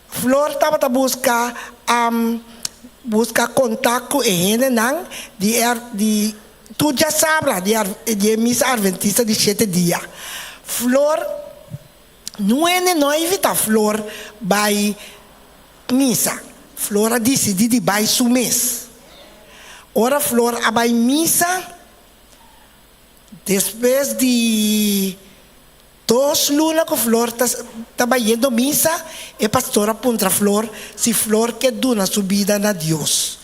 Flor tabata buska buska kontak ku e hendenan di e di tur djasabra di di e misa adventista di shete dia. Flor nun hende no a invitá Flor bai misa. Flor a disidí di bai su mes. Ora Flor a bai misa. Despues di dos luna ku Flor ta ta bayendo misa, e pastor a puntra Flor si Flor ke duna su bida na Dios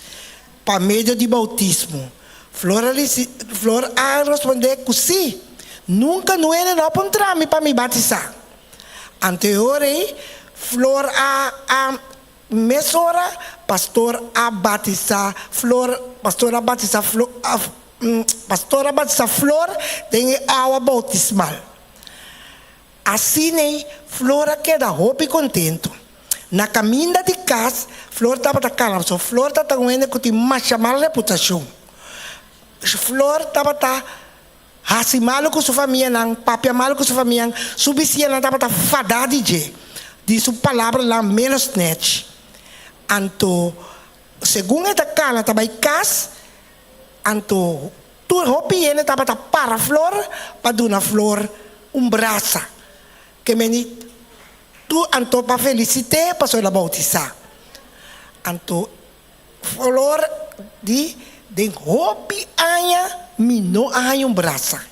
pa medio di boutismo. Flor a risi Flor a rospondé ku sí. Nunka no hende no a puntra mi pa mi batisá. Anto e ora ei Flor a a Mesora pastor a batisá Flor pastor a batisá Flor pastor a batisá Flor den e awa boutismal. Asin'ei Flor a keda hopi kontentu. Na kaminda di kas Flor tabata kana pasobra Flor tabata un hende ku tin masha mal reputashon. Flor tabata Hasi malu ku su famianan, papia malu ku su famianan, su bisiñanan tabata fadá di dje, di su palabranan ménos nèchi. Anto, segun e ta kana ta bai kas, anto tur hopi hende tabata para Flor pa duna Flor un brasa. Ke meni tur anto pa felisit'é pasobra el a boutisá. Anto Flor di den hopi aña mi no a haña un brasa.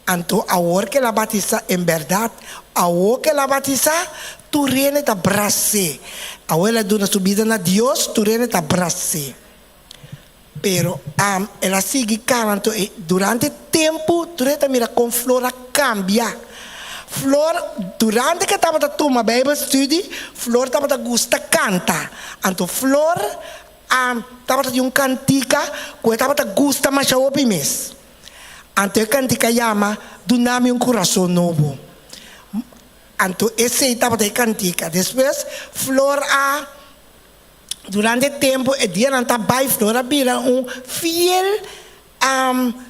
Anto awor ke el a batisa, en bèrdat, awor ke el a batisa, tur hende ta bras'é. Awor el a duna su bida na Dios, tur hende ta bras'é. Pero el a sigui kana anto e durante tempu tur e ta mira kon Flor a kambia. Flor durante ke tabata tuma Bijbel studie Flor tabata gusta kanta. Anto Flor a tabata tin un kantika ku e tabata gusta masha hopi mes. Anto e kantika yama Duna mi un kurason nobo. Anto esei tabata e kantika. Despues Flor a. Durante e tempu e dianan ta bai Flor a bira un fiel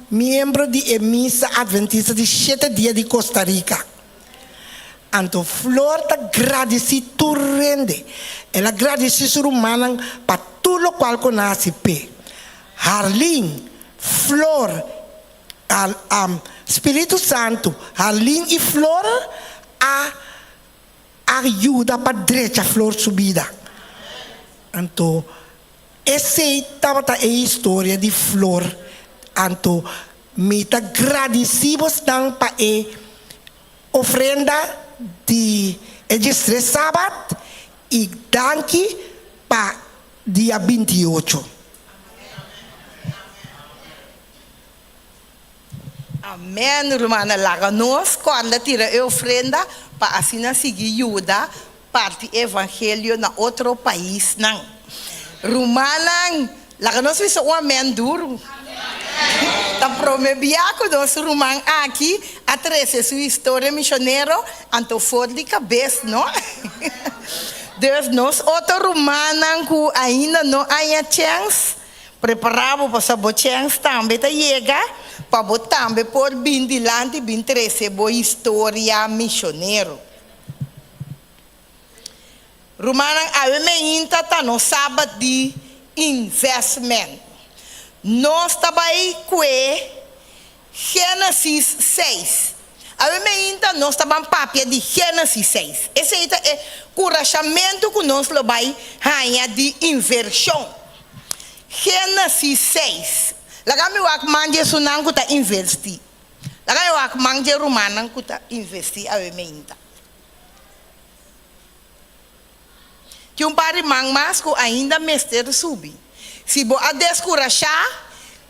miembro di e Misa Adventista di Shete Dia di Costa Rica. Anto Flor ta gradisí tur hende. El a gradisí su rumannan pa tur lokual ku nan hasi p'e. Harlin, Flor, Spiritu Santu, Harlin i Flor a a yuda pa drecha Flor su bida. Anto esey tabata e historia di Flor. Anto mi ta gradici bosnan pa e ofrenda di e diestres sabat y danki pa dia 28. Amen rumannan laga nos kòrda tira e ofrenda pa asina sigui yuda parti e evangelio na otro paisnan. Rumannan laga nos bisa un amen duru. Ta prome bia ku nos ruman aki a trese su historia misionero anto for di kabes no. Dus nos otro rumannan ku ainda no haña chèns Prepará bo pasobra bo chèns tambe ta yega pa bo tambe por bin dilanti bin trese bo historia misionero. Rumannan, awe meinta ta nos sabat di investment. Nos ta bai kue Génesis seis. Awe meinta nos ta ban papia di Génesis seis. Esei ta e kurashamentu ku nos lo bai haña di invershon. Génesis seis. Laga mi wak man di esunnan ku ta invertí. Laga mi wak man di e rumannan ku ta invertí awe meinta. Tin un par di man mas ku ainda mester subi. Si bo a deskurashá,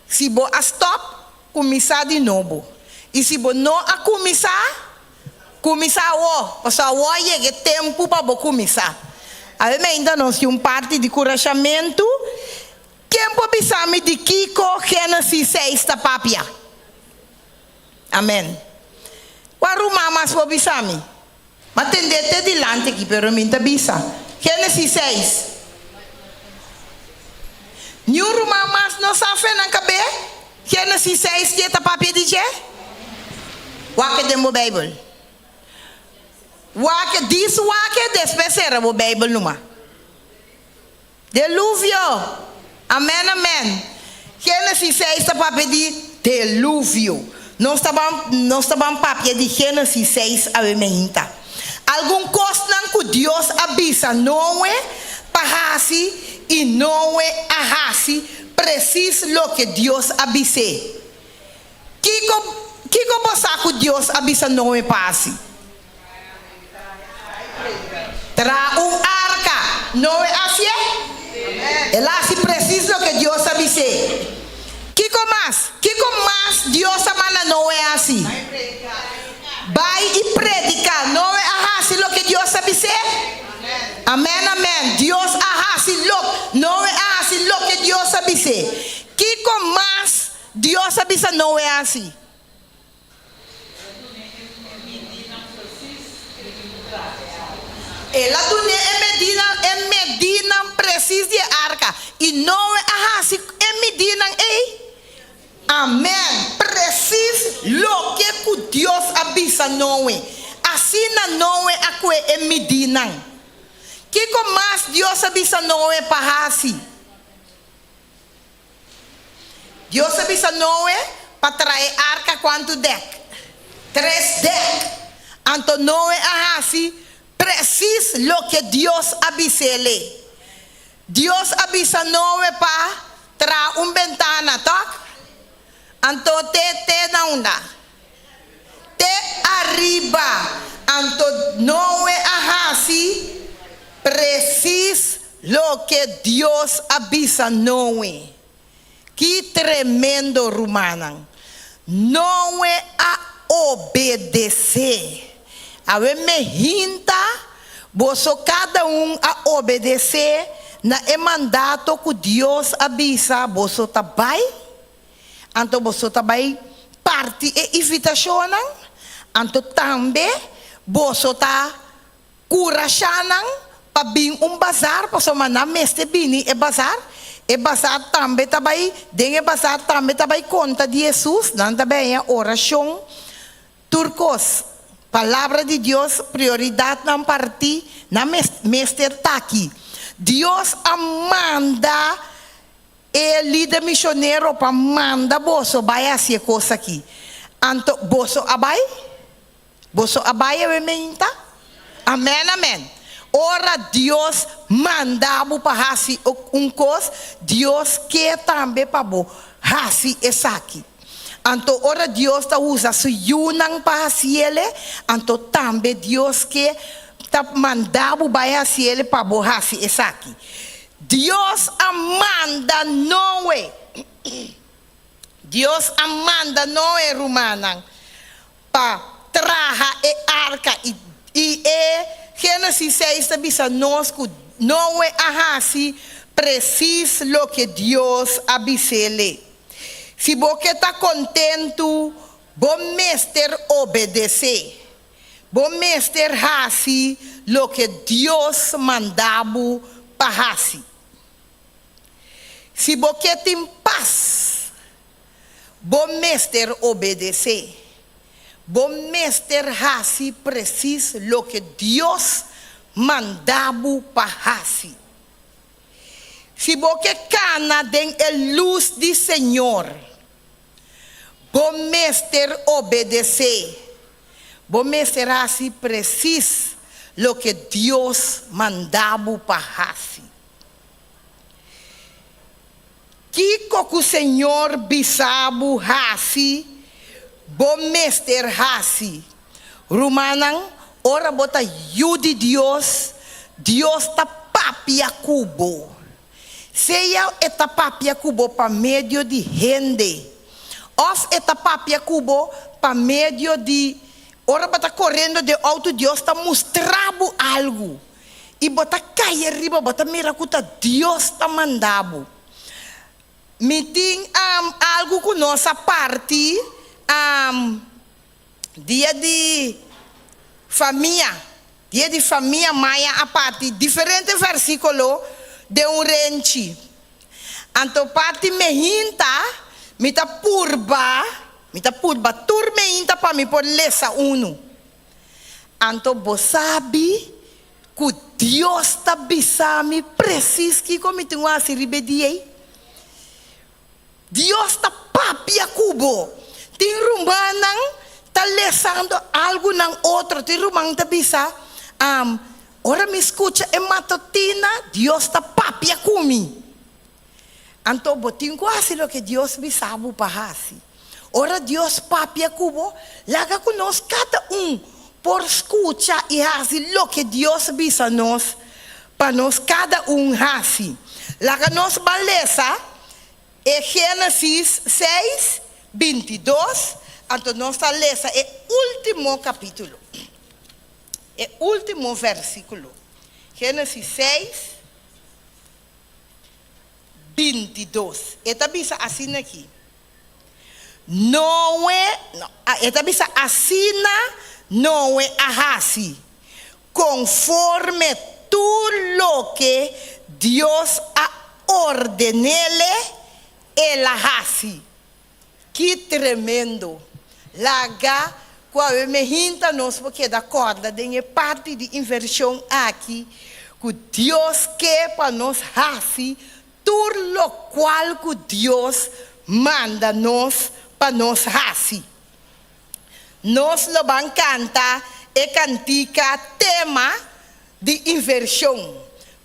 si bo a stòp, kuminsá di nobo. I si bo no a kuminsá, kuminsá awor, pasobra awor a yega e tempu pa bo kuminsá. Awe meinta nos tin un parti di kurashamentu. Ken por bisa mi di kiko Génesis seis ta papia? Amèn. Kua ruman mas por bisa mi? M'a tendé te dilanti aki, pero mi n'ta bisa. Génesis seis. Niun ruman mas no sa fe nan kab'é? Génesis seis ke ta papia di dje? Wak e den bo Beibel. Wak e, dis wak e, despues sera bo Beibel numa. Deluvio! Amèn, amèn. Génesis seis ta papia di deluvio. Nos ta ban, nos ta ban papia di Génesis seis awe meinta. Algun kosnan ku Dios a bisa Noe pa hasi i Noe a hasi presis loke Dios a bis'é. Kiko, kiko bo sa ku Dios a bisa Noe pa hasi? Traha un arka. Noe a hasié? El a hasi presis loke Dios a bis'é. Kiko mas? Kiko mas Dios a manda Noe hasi? Bai i prediká. Noe a hasi loke Dios a bis'é? Amèn, amèn. Dios a hasi lok, Noe a hasi loke Dios a bis'é. Kiko mas Dios a bisa Noe hasi? El a dun'é e medinan, e medinan presis di e arka, i Noe a hasi e midinan ei. Amèn! Presis loke ku Dios a bisa Noe, asina Noe a kue e midinan. Kiko mas Dios a bisa Noe pa hasi? Dios a bisa Noe pa traha e arka kuantu dèk? Tres dèk. Anto Noe a hasi presis loke Dios a bis'é. Dios a bisa Noe pa traha un bentana, tòg? Anto te te na unda? Te ariba. Anto Noe a hasi presis loke Dios a bisa Noe. Ki tremendo, rumannan! Noe a obedesé. Awe me hinta boso kada un a obedesé na e mandato ku Dios a bisa boso ta bai? Anto boso ta bai parti e invitashonnan, anto tambe boso ta kurashá nan pa bin un bazar, pasobra nan mester bini e bazar. E bazar tambe ta bai, den e bazar tambe ta bai konta di Hesus, nan ta bai haña orashon, tur kos. Palabra di Dios, prioridatnan partí, nan mester ta aki. Dios a manda E lider misionero pa manda boso bai hasi e kos aki. Anto boso a bai? Boso a bai awe meinta? Amen, amen. Ora Dios manda bo pa hasi un kos, Dios ke tambe pa bo hasi esaki. Anto ora Dios ta usa su yunan pa hasiele, anto tambe Dios ke ta manda bo bai hasiele pa bo hasi esaki. Dios a manda Noe. Dios a manda Noe, rumannan, pa traha e arka. I, i e Génesis seis ta bisa nos ku Noe a hasi presis loke Dios a bis'é. Si bo ke ta kontentu, bo mester obedesé. Bo mester hasi loke Dios manda bo pa hasi. Si bo ke tin pas, bo mester obedesé. Bo mester hasi presis loke Dios manda bo pa hasi. Si bo ke kana den e lus di Señor, Bo mester obedesé. Bo mester hasi presis loke Dios manda bo pa hasi. Kiko ku Señor bisa bo hasi, bo mester hasi. Rumannan, ora bo ta yu di Dios, Dios ta. papia ku bo. Sea e ta papia ku bo pa medio di hende, òf e ta papia ku bo pa medio di ora bo ta korendo den outo Dios ta mustra bo algu i bo ta kai ariba, bo ta mira ku ta Dios ta manda bo. Mi tin algu ku nos a parti dia di famia. Dia di famia maya a parti diferente versiculo den un renchi. Anto parti mehinta mi ta purba, mi ta purba tur mehinta pa mi por lesa unu. Anto bo sabi cu Dios ta bisa mi precies kico mi tin cu haci riba e dia ei? Dios ta papia ku bo. Tin rumannan ta lesando algu nan otro. Tin ruman ta bisa, Am, ora mi skucha e matotina, Dios ta papia ku mi. Anto bo tin ku hasi loke Dios bisa bo pa hasi. Ora Dios papia ku bo, laga ku nos kada un por skucha i hasi loke Dios bisa nos pa nos kada un hasi. Laga nos ban lesa e Génesis seis, bintidos, anto nos ta lesa e último kapítulo, e último versíkulo. Génesis seis, bintidos. E ta bisa asina aki, Noe, no, e ta bisa asina Noe a hasi, konforme tur loke Dios a orden'ele, el a hasi. Ki tremendo! Laga ku awe mehinta nos por keda kòrda den e parti di invershon aki ku Dios ke pa nos hasi tur lokual ku Dios manda nos pa nos hasi. Nos lo ban kanta e kantika tema di invershon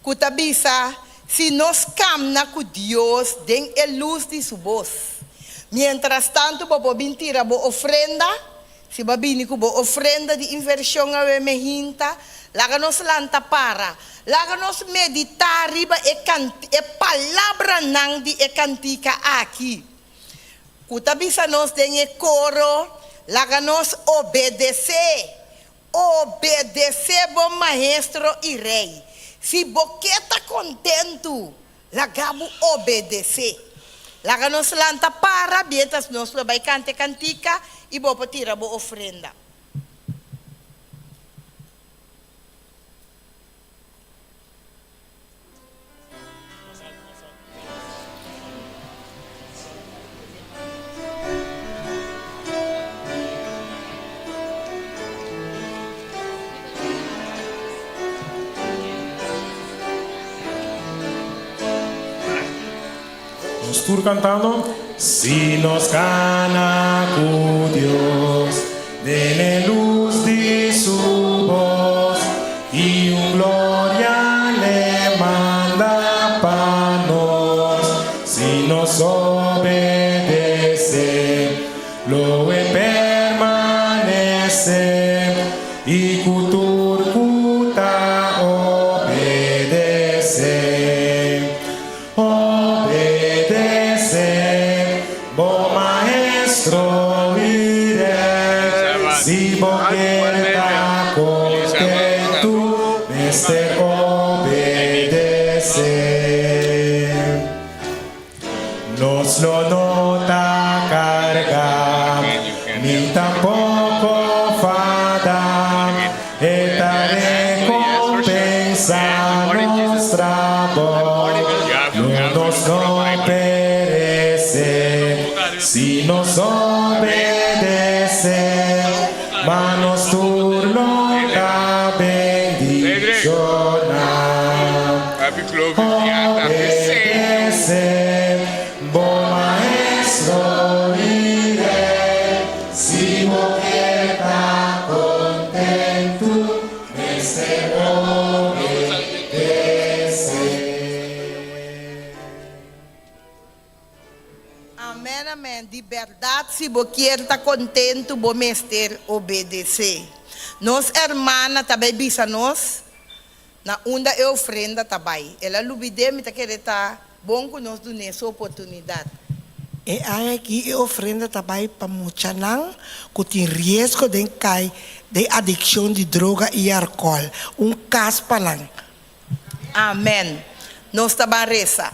ku ta bisa si nos kamna ku Dios den e lus di su bos. Mientrastantu bo por bin tira bo ofrenda, si bo a bini ku bo ofrenda di invershon awe mehinta, laga nos lanta para, laga nos meditá riba e e palabranan di e kantika aki. Ku ta bisa nos den e koro, Laga nos obedesé, obedesé bo Maestro i Rei. Si bo ke ta kontentu, laga bo obedesé. Laga nos lanta para miéntras nos lo bai kanta e kantika i bo por tira bo ofrenda. Nos tur cantando. Si nos cana cu Dios den e luz di su voz y un gloria le manda pa nos si nos obedece lo e permanece y cu tur cu ta obedece Obedece bo maestro i rey. Si bo kier ta contentu, mester obedece. Nos lo no ta carga, ni tampoco fada. E ta recompensa nos trabou, lo nos no perece si nos obedece, ma nos tur lo ta bendiciona. Obedece bo Maestro i Rey, si bo kier ta kontentu, mester obedesé. Amen amen di berdad si bo kier ta kontentu bo mester obedesé. Nos hermana ta bay bisa nos. Na unda e ofrenda ta bai. El a lubid'é, mi ta kere ta bon ku nos dun'é su oportunidat. E aña aki e ofrenda ta bai pa muchanan ku tin riesgo den kai den adikshon di droga i alkòl. Un kas pa nan. Amen. Nos ta ban resa.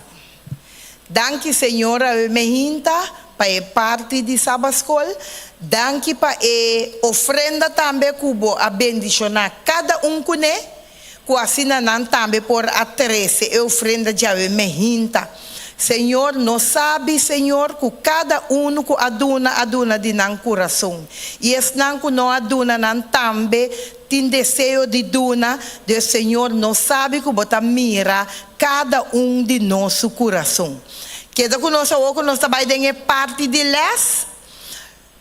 Danki Señor awe me hinta pa e parti di Sabaskol. Danki pa e ofrenda tambe ku bo a bendishoná kada un kuné, ku asina nan tambe por a trese e ofrenda djawe me hinta. Señor, nos sabi, Señor, ku kada unu ku a duna a duna di nan kurason. I esnan ku no a duna nan tambe tin deseo di duna, dus Señor nos sabi ku bo ta mira kada un di nos su kurason. Keda ku nos awor ku nos ta bai den e parti di lès,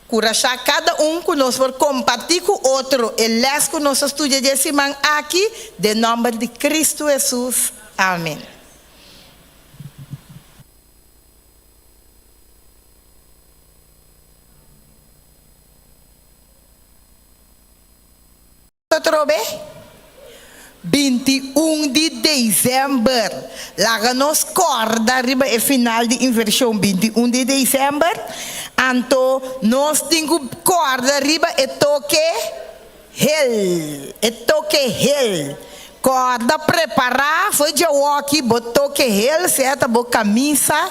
kurashá kada un ku nos por kompartí ku otro e lès ku nos a studia di e siman aki, den nòmber di Kristu Hesus, amen. Atrobe, 21 di desèmber. Laga nos kòrda riba e final di invershon 21 di desèmber. Anto nos tin ku kòrda riba e toke hel, e toke hel. Kòrda prepará for djawoki bo toke hel, sea ta bo kamisa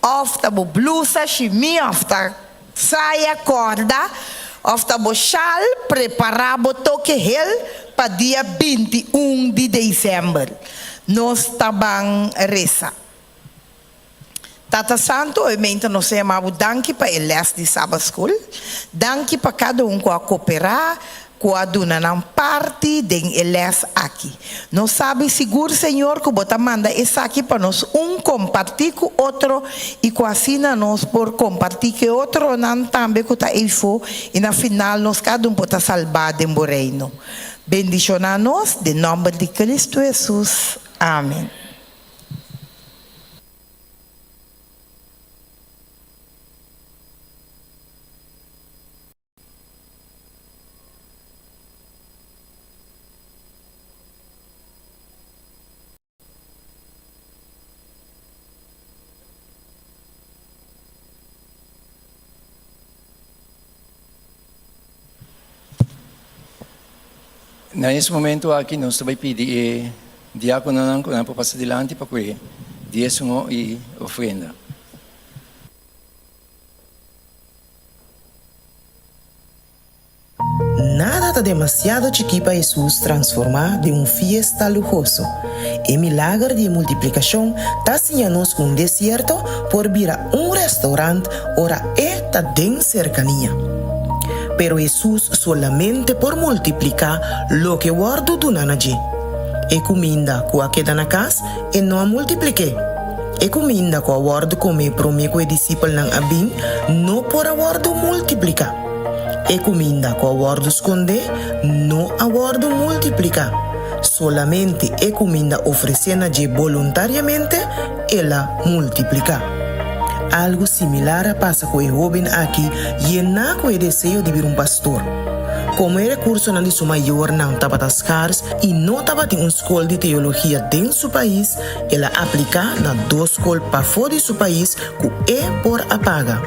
òf ta bo blusa, shimi òf ta. Saya kòrda òf ta bo shal prepará bo toke hel pa dia 21 di desèmber. Nos ta ban resa. Tata Santu, hoy meinta nos ta yama bo danki pa e lès di Sabbath School. Danki pa kada un ku a koperá Ku a duna nan parti den e lès aki. Nos sabi sigur, Señor, ku Bo ta manda esaki pa nos un kompartí ku otro i ku asina nos por kompartí ku e otronan tambe ku ta eifó i na final nos kada un por ta salbá den Bo Reino. Bendishoná nos den nòmber di Kristu Hesus. Amen. Na es momento aki nos ta bai pidi e diakononan ku nan por pasa dilanti pa kue diesmo i ofrenda. Nada ta demasiado chikí pa Hesus transformá den un fiesta luhoso. E milager di e multiplikashon ta siña nos ku un desierto por bira un restaurant ora e ta den serkania. Pero Hesus solamente por multipliká loke wòrdu duna na dje. E kuminda ku a keda na kas, e no a multiplik'é. E kuminda ku a wòrdu komé promé ku e disipelnan a bin no por a wòrdu multipliká. E kuminda ku a wòrdu skondé no a wòrdu multipliká. Solamente e kuminda ofresé na dje boluntariamente el a multipliká. Algu similar a pasa ku e hóben aki yená ku e deseo di bira un pastor. Komo e rekursonan di su mayornan tabata skars i no tabatin un skol di teologia den su pais, El a apliká na dos skol pafó di su pais ku e por a paga.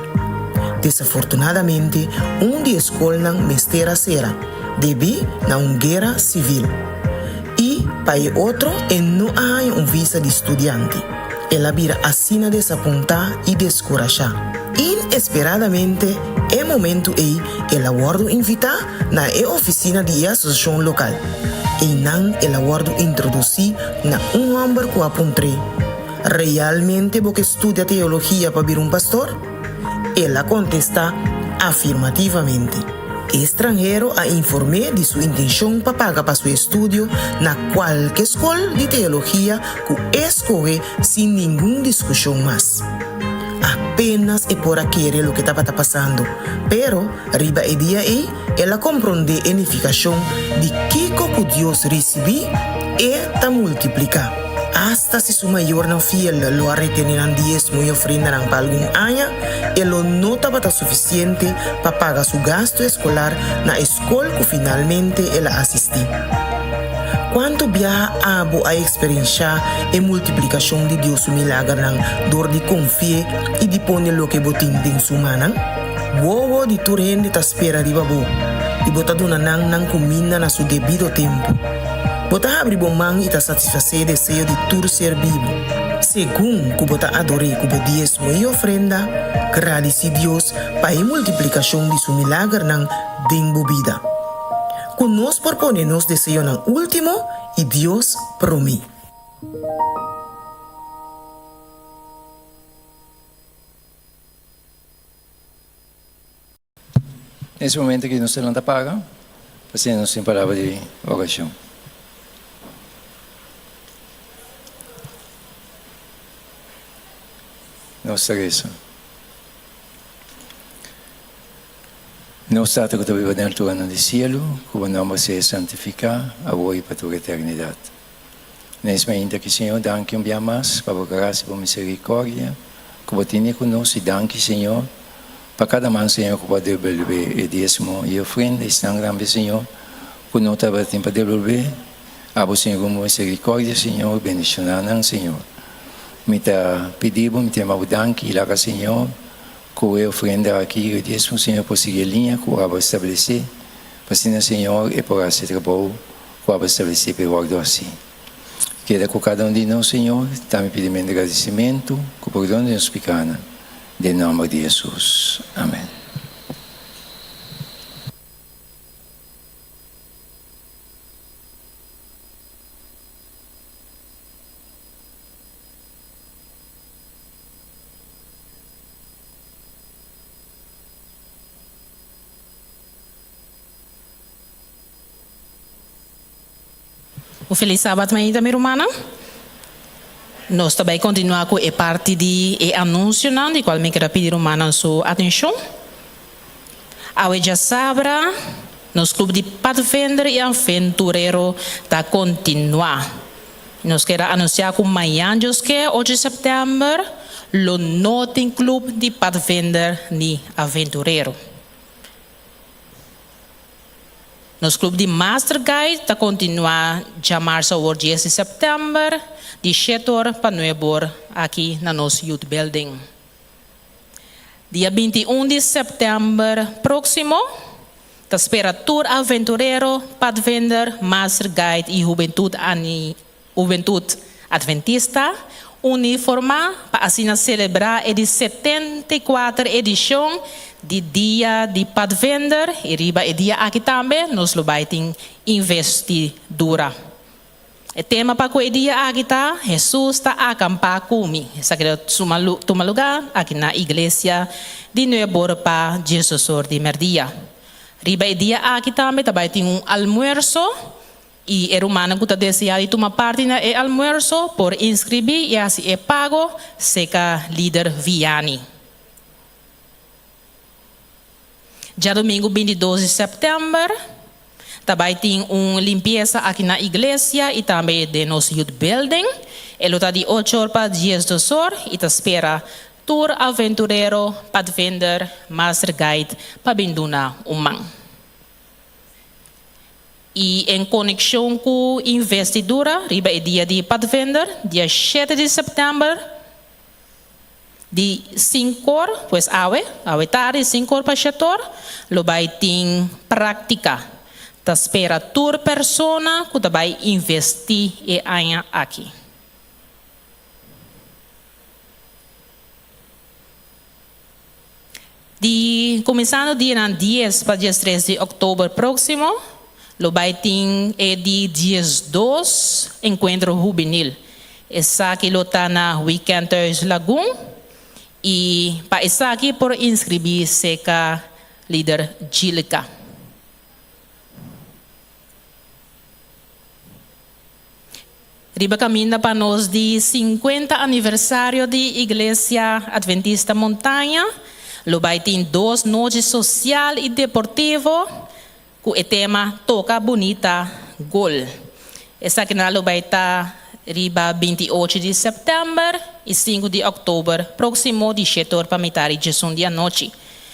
Desafortunadamente, un di e skolnan mester a sera, debí na un guera sivil. I pa e otro e no a haña un visa di studiante. El a bira asina desapuntá i deskurashá. Inesperadamente, e momentu ei el a wòrdu invitá na e ofisina di e asosiashon lokal. Einan el a wòrdu introdusí na un hòmber ku a puntr'é, Realmente bo ke studia teologia pa bira un pastor? El a kontestá afirmativamente. E stranhero a inform'é di su intenshon pa paga pa su estudio na kualke skol di teologia ku e skohe sin ningun diskushon mas. Apenas e por a kere loke tabata pasando, pero riba e dia ei El a komprondé e nifikashon di kiko ku Dios risibí, E ta multipliká. Asta si su mayornan fiel lo a retené nan diesmo i ofrendanan pa algun aña, e lo no tabata sufisiente pa paga su gastu eskolar na e skol ku finalmente el a asistí. Kuantu biaha abo a eksperenshá e multiplikashon di Dios su milagernan dor di konfi'é i di pone loke bo tin den su mannan? Wowo di tur hende ta spera riba bo, i bo ta duna nan nan kuminda na su debido tempu. Bo ta habri bo man i ta satisfasé deseo di tur ser bibu. Segun ku bo ta ador'é ku bo diesmo i ofrenda, gradisí Dios pa e multiplikashon di su milagernan den bo bida. Ku nos por pone nos deseonan último i Dios promé. Na es momento aki nos ta lanta paga pa asina nos tin palabra di orashon. Nos ta resa. Nos Tata ku ta biba den alturanan di sielu, ku bo nòmber sea santifiká, awor i pa tur eternidat. Na es mainta aki, Señor, danki un bia mas pa bo grasia i bo miserikòrdia ku bo tene ku nos, i danki, Señor, pa kada man, Señor, ku bo a debolbé e diesmo i ofrenda, i esnan tambe, Señor, ku no tabatin pa debolbé, abo, Señor, ku bo miserikòrdia, Señor, bendishoná nan, Señor. Mi ta pidi bo, mi ta yama bo danki, i laga, Señor, Ku e ofrenda aki e diesmo Señor por sigui e liña ku abo a establesé, pa asina Señor e por hasi e trabou ku abo a establesé pa e wòrdu hasí. Keda ku kada un di nos, Señor, ta mi pidimentu di gradisimentu ku pordon di nos pikánan, den nòmber di Hesus. Amèn. Un felis sabat mainta mi rumannan. Nos ta bai kontinuá ku e parti di e anunsionan di kual mi keda pidi rumannan su atenshon. Awe djasabra nos klup di Padvender i Aventurero ta kontinuá. Nos keda anunsiá ku mañan dioske ocho di sèptèmber lo no tin klup di Padvender ni Aventurero. Nos klup di Master Guide ta kontinuá djamarsa awor dies di sèptèmber di shete or pa nuebe or aki na nos Youth Building. Dia 21 di sèptèmber próksimo ta spera tur aventurero, padvender, master guide i hubentut ani hubentut adventista uniformá pa asina selebrá e di 74 edishon di Dia di Padvender i riba e dia aki tambe nos lo bai tin investidura. E tema pa ku e dia aki ta, Hesus ta akampá ku mi. Esaki lo tuma lugá aki na iglesia di nuebor pa diesdosor di mèrdia. Riba e dia aki tambe ta bai tin un almuerso i e rumannan ku ta deseá di tuma parti na e almuerso por inskribí i hasi e pago seka lider Vianney. Djadumingu 22 di sèptèmber ta bai tin un limpiesa aki na iglesia i tambe den nos Youth Building. E lo ta di ocho or pa 12 or i ta spera tur aventurero, padvinder, master guide pa bin duna un man. I en konekshon ku investidura riba e dia di padvinder, dia shete di sèptèmber, Di sinkor, pues awe, awe tardi sinkor pa shetor, lo bai tin práktika. Ta spera tur persona ku ta bai investí e aña aki. Di kuminsando dianan dies pa diestres di òktober próksimo, lo bai tin e di 12 enkuentro hubenil. Esaki lo ta na Weekendhuis Lagun i pa esaki por inskribí seka lider Gilka. Riba kaminda pa nos di 50 aniversario di Iglesia Adventista Montaña lo bai tin dos nochi sosial i deportivo ku e tema Toka Bunita Gol. Esakinan lo bai ta riba 28 di sèptèmber i 5 di òktober próksimo di shete or pa mitad di djesun di anochi.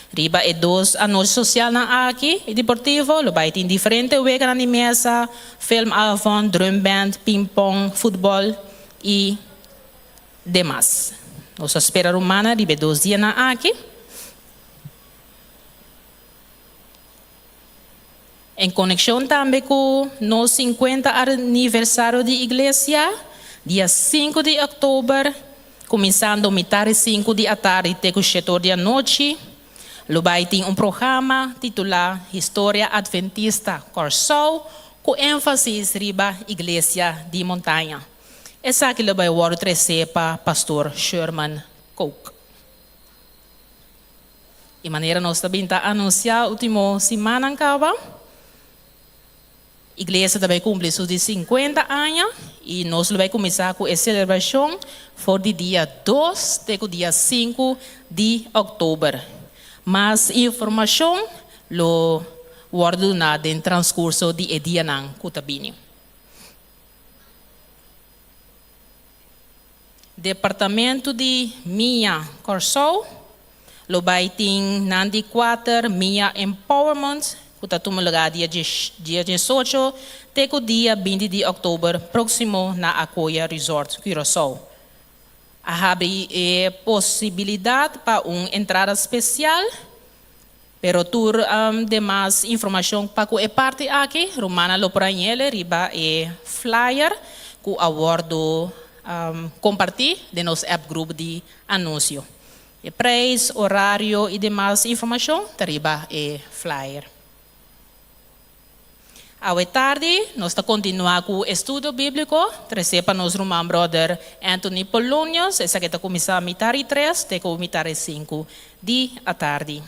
Riba e dos anochi sosialnan aki i deportivo lo bai tin diferente weganan di mesa, filmavond, drumband, pingpong, futbòl i demas. Nos ta spera rumannan riba e dos dianan aki. En konekshon tambe ku nos sinkuenta aniversario di iglesia, dia sinku di òktober, kuminsando mitar di sinku di atardi te ku shete or di anochi, lo bai tin un programa titulá Historia Adventista Kòrsou ku énfasis riba Iglesia di Montaña. Esaki lo bai wòrdu tresé pa Pastor Sherman Kook. E manera nos ta bin ta anunsiá último simannan kaba, Iglesia ta bai kumpli su di sinkuenta aña i nos lo bai kuminsá ku e selebrashon for di dia dos te ku dia sinku di òktober. Mas informashon lo wòrdu duná den transkurso di e dianan ku ta bini. Departamento di Mia Kòrsou lo bai tin nan di kuater Mia Empowerment ku ta tuma lugá dia dia diesocho te ku dia binti di òktober próksimo na Akoya Resort Curaçao. A habri e posibilidat pa un entrada spesial, pero tur demas informashon pa ku e parti aki rumannan lo por hañ'el riba e flyer ku a wòrdu kompartí den nos app group di anunsio. E preis, orario i demas informashon ta riba e flyer. Awe tardi nos ta kontinuá ku estudio bíbliko tresé pa nos ruman bròder Anthony Polonius. Esaki ta kuminsá mitar i tres te ku mitar i sinku di atardi.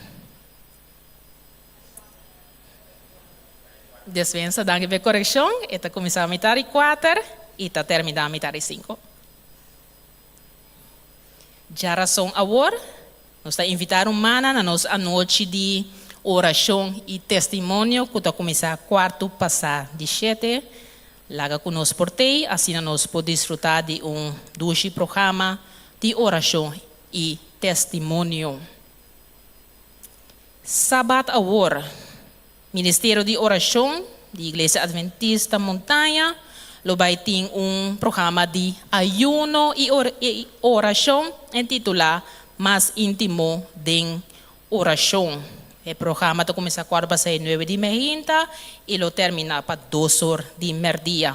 Despensa, danki pa e korekshon. E ta kuminsá mitar i kuater i ta terminá mitar i sinku. Djarason awor, nos ta invitá rumannan na nos anochi di orashon i testimonio ku ta kuminsá kuartu pasá di shete. Laga ku nos por tei, asina nos por disfrutá di un dushi programa di orashon i testimonio. Sabat awor, Ministerio di Orashon di Iglesia Adventista Montaña lo bai tin un programa di ayuno i orashon entitulá Mas Íntimo den Orashon. E programa ta kuminsá kuarto pasá e nuebe di meinta i lo terminá pa dos or di mèrdia.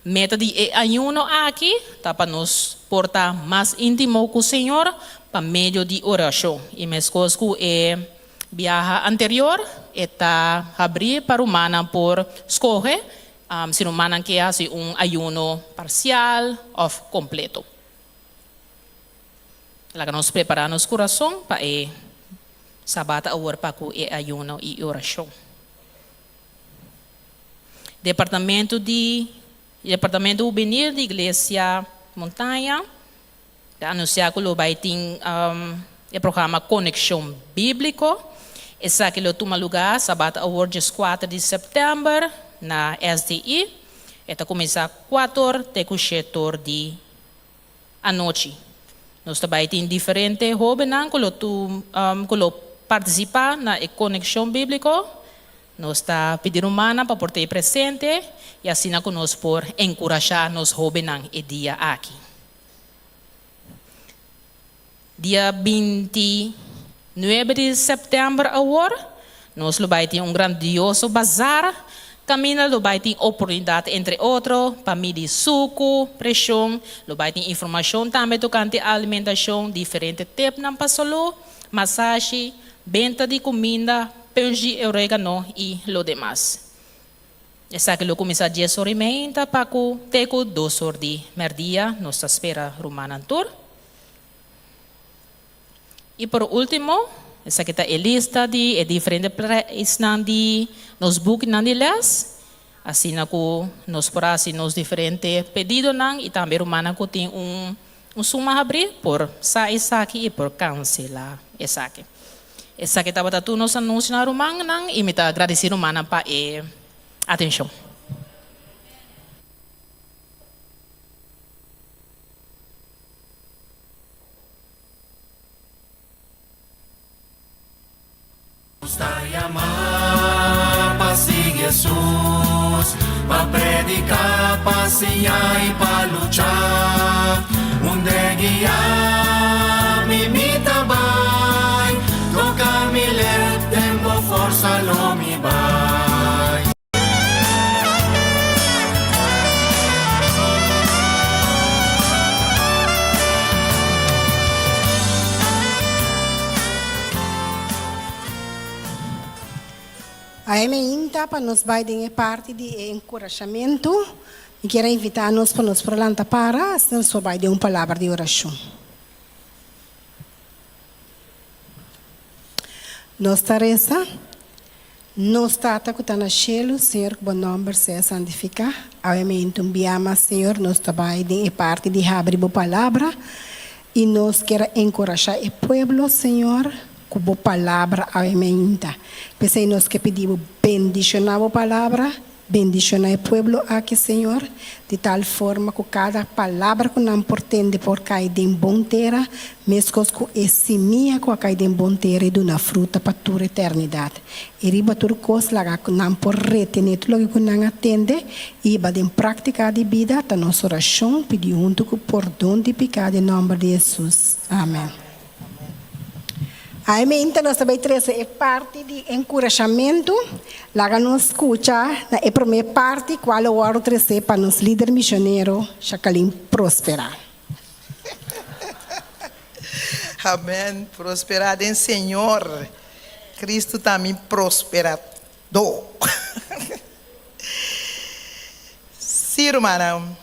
Meta di e ayuno aki ta pa nos por ta mas íntimo ku Señor pa medio di orashon. I meskos ku e Biaha anterior e ta habrí pa rumannan por skohe si rumannan ke hasi un ayuno parsial òf kompleto. Laga nos prepará nos kurason pa e Sabat awor pa ku e ayuno i orashon. Departamento di Departamento Hubenil di Iglesia Montaña Ta anunsiá ku lo bai tin e programa Konekshon Bíbliko. Esaki lo tuma lugá sabat awor dieskuater di sèptèmber na SDI. E ta kuminsá kuator te ku shetor di anochi. Nos ta bai tin diferente hóbennan ku lo ku lo partisipá na e Konekshon Bíbliko. Nos ta pidi rumannan pa por ta ei presente i asina ku nos por enkurashá nos hóbennan e dia aki. Dia binti nuebe di sèptèmber awor, nos lo bai tin un grandioso bazar kaminda lo bai tin oportunidat entre otro pa midi suku, preshon, lo bai tin informashon tambe tokante alimentashon, diferente tepnan pa salú, masashi, benta di kuminda, punch di oregano i lo demas. Esaki lo kuminsá dies or i meinta pa ku te ku dos or di mèrdia. Nos ta spera rumannan tur. I por último, esaki ta e lista di e diferente preisnan di nos bukinan di lès, asina ku nos por hasi nos diferente pedidonan i tambe rumannan ku tin un un suma habrí por sa esaki i por kanselá esaki. Esaki tabata tur nos anunsionan rumannan i mi ta gradisí rumannan pa e atenshon. yamá pa sigui Hesus, pa prediká, pa siña i pa lucha. Unda e guia mi, mi ta bai, toka mi lep, den bo forsa lo mi bai. Awe meinta pa nos bai den e parti di e enkurashamentu, mi kier a invitá nos pa nos por lanta para, asina nos por bai den un palabra di orashon. Nos ta resa, Nos Tata ku ta na shelu, Señor ku bo nòmber sea santifiká. Awe meinta un bia mas, Señor, nos ta bai den e parti di habri bo palabra i nos kier a enkurashá e pueblo, Señor, ku bo palabra awe meinta. P'esei nos ke pidi bo bendishoná bo palabra. Bendiciona e pueblo aki, Señor, di tal forma cu cada palabra cu nan por tende por cay den bon tera, mescos cu e simia cu a cay den bon tera y duna fruta pa tur eternidad. Y riba tur cos laga cu nan por retene tur loke cu nan a tende y hiba den practica di bida, ta nos oracion pidi hunto cu pordon di pica den nomber di Jesus. Amen. Aimente nos ta bai trese e parti di enkurashamentu. Laga nos skucha na e promé parti kual lo wòrdu tresé pa nos lider misionero Jacqueline Prospera. Amen. Prosperá den Señor. Cristo ta mi prosperadó. Sí, rumannan.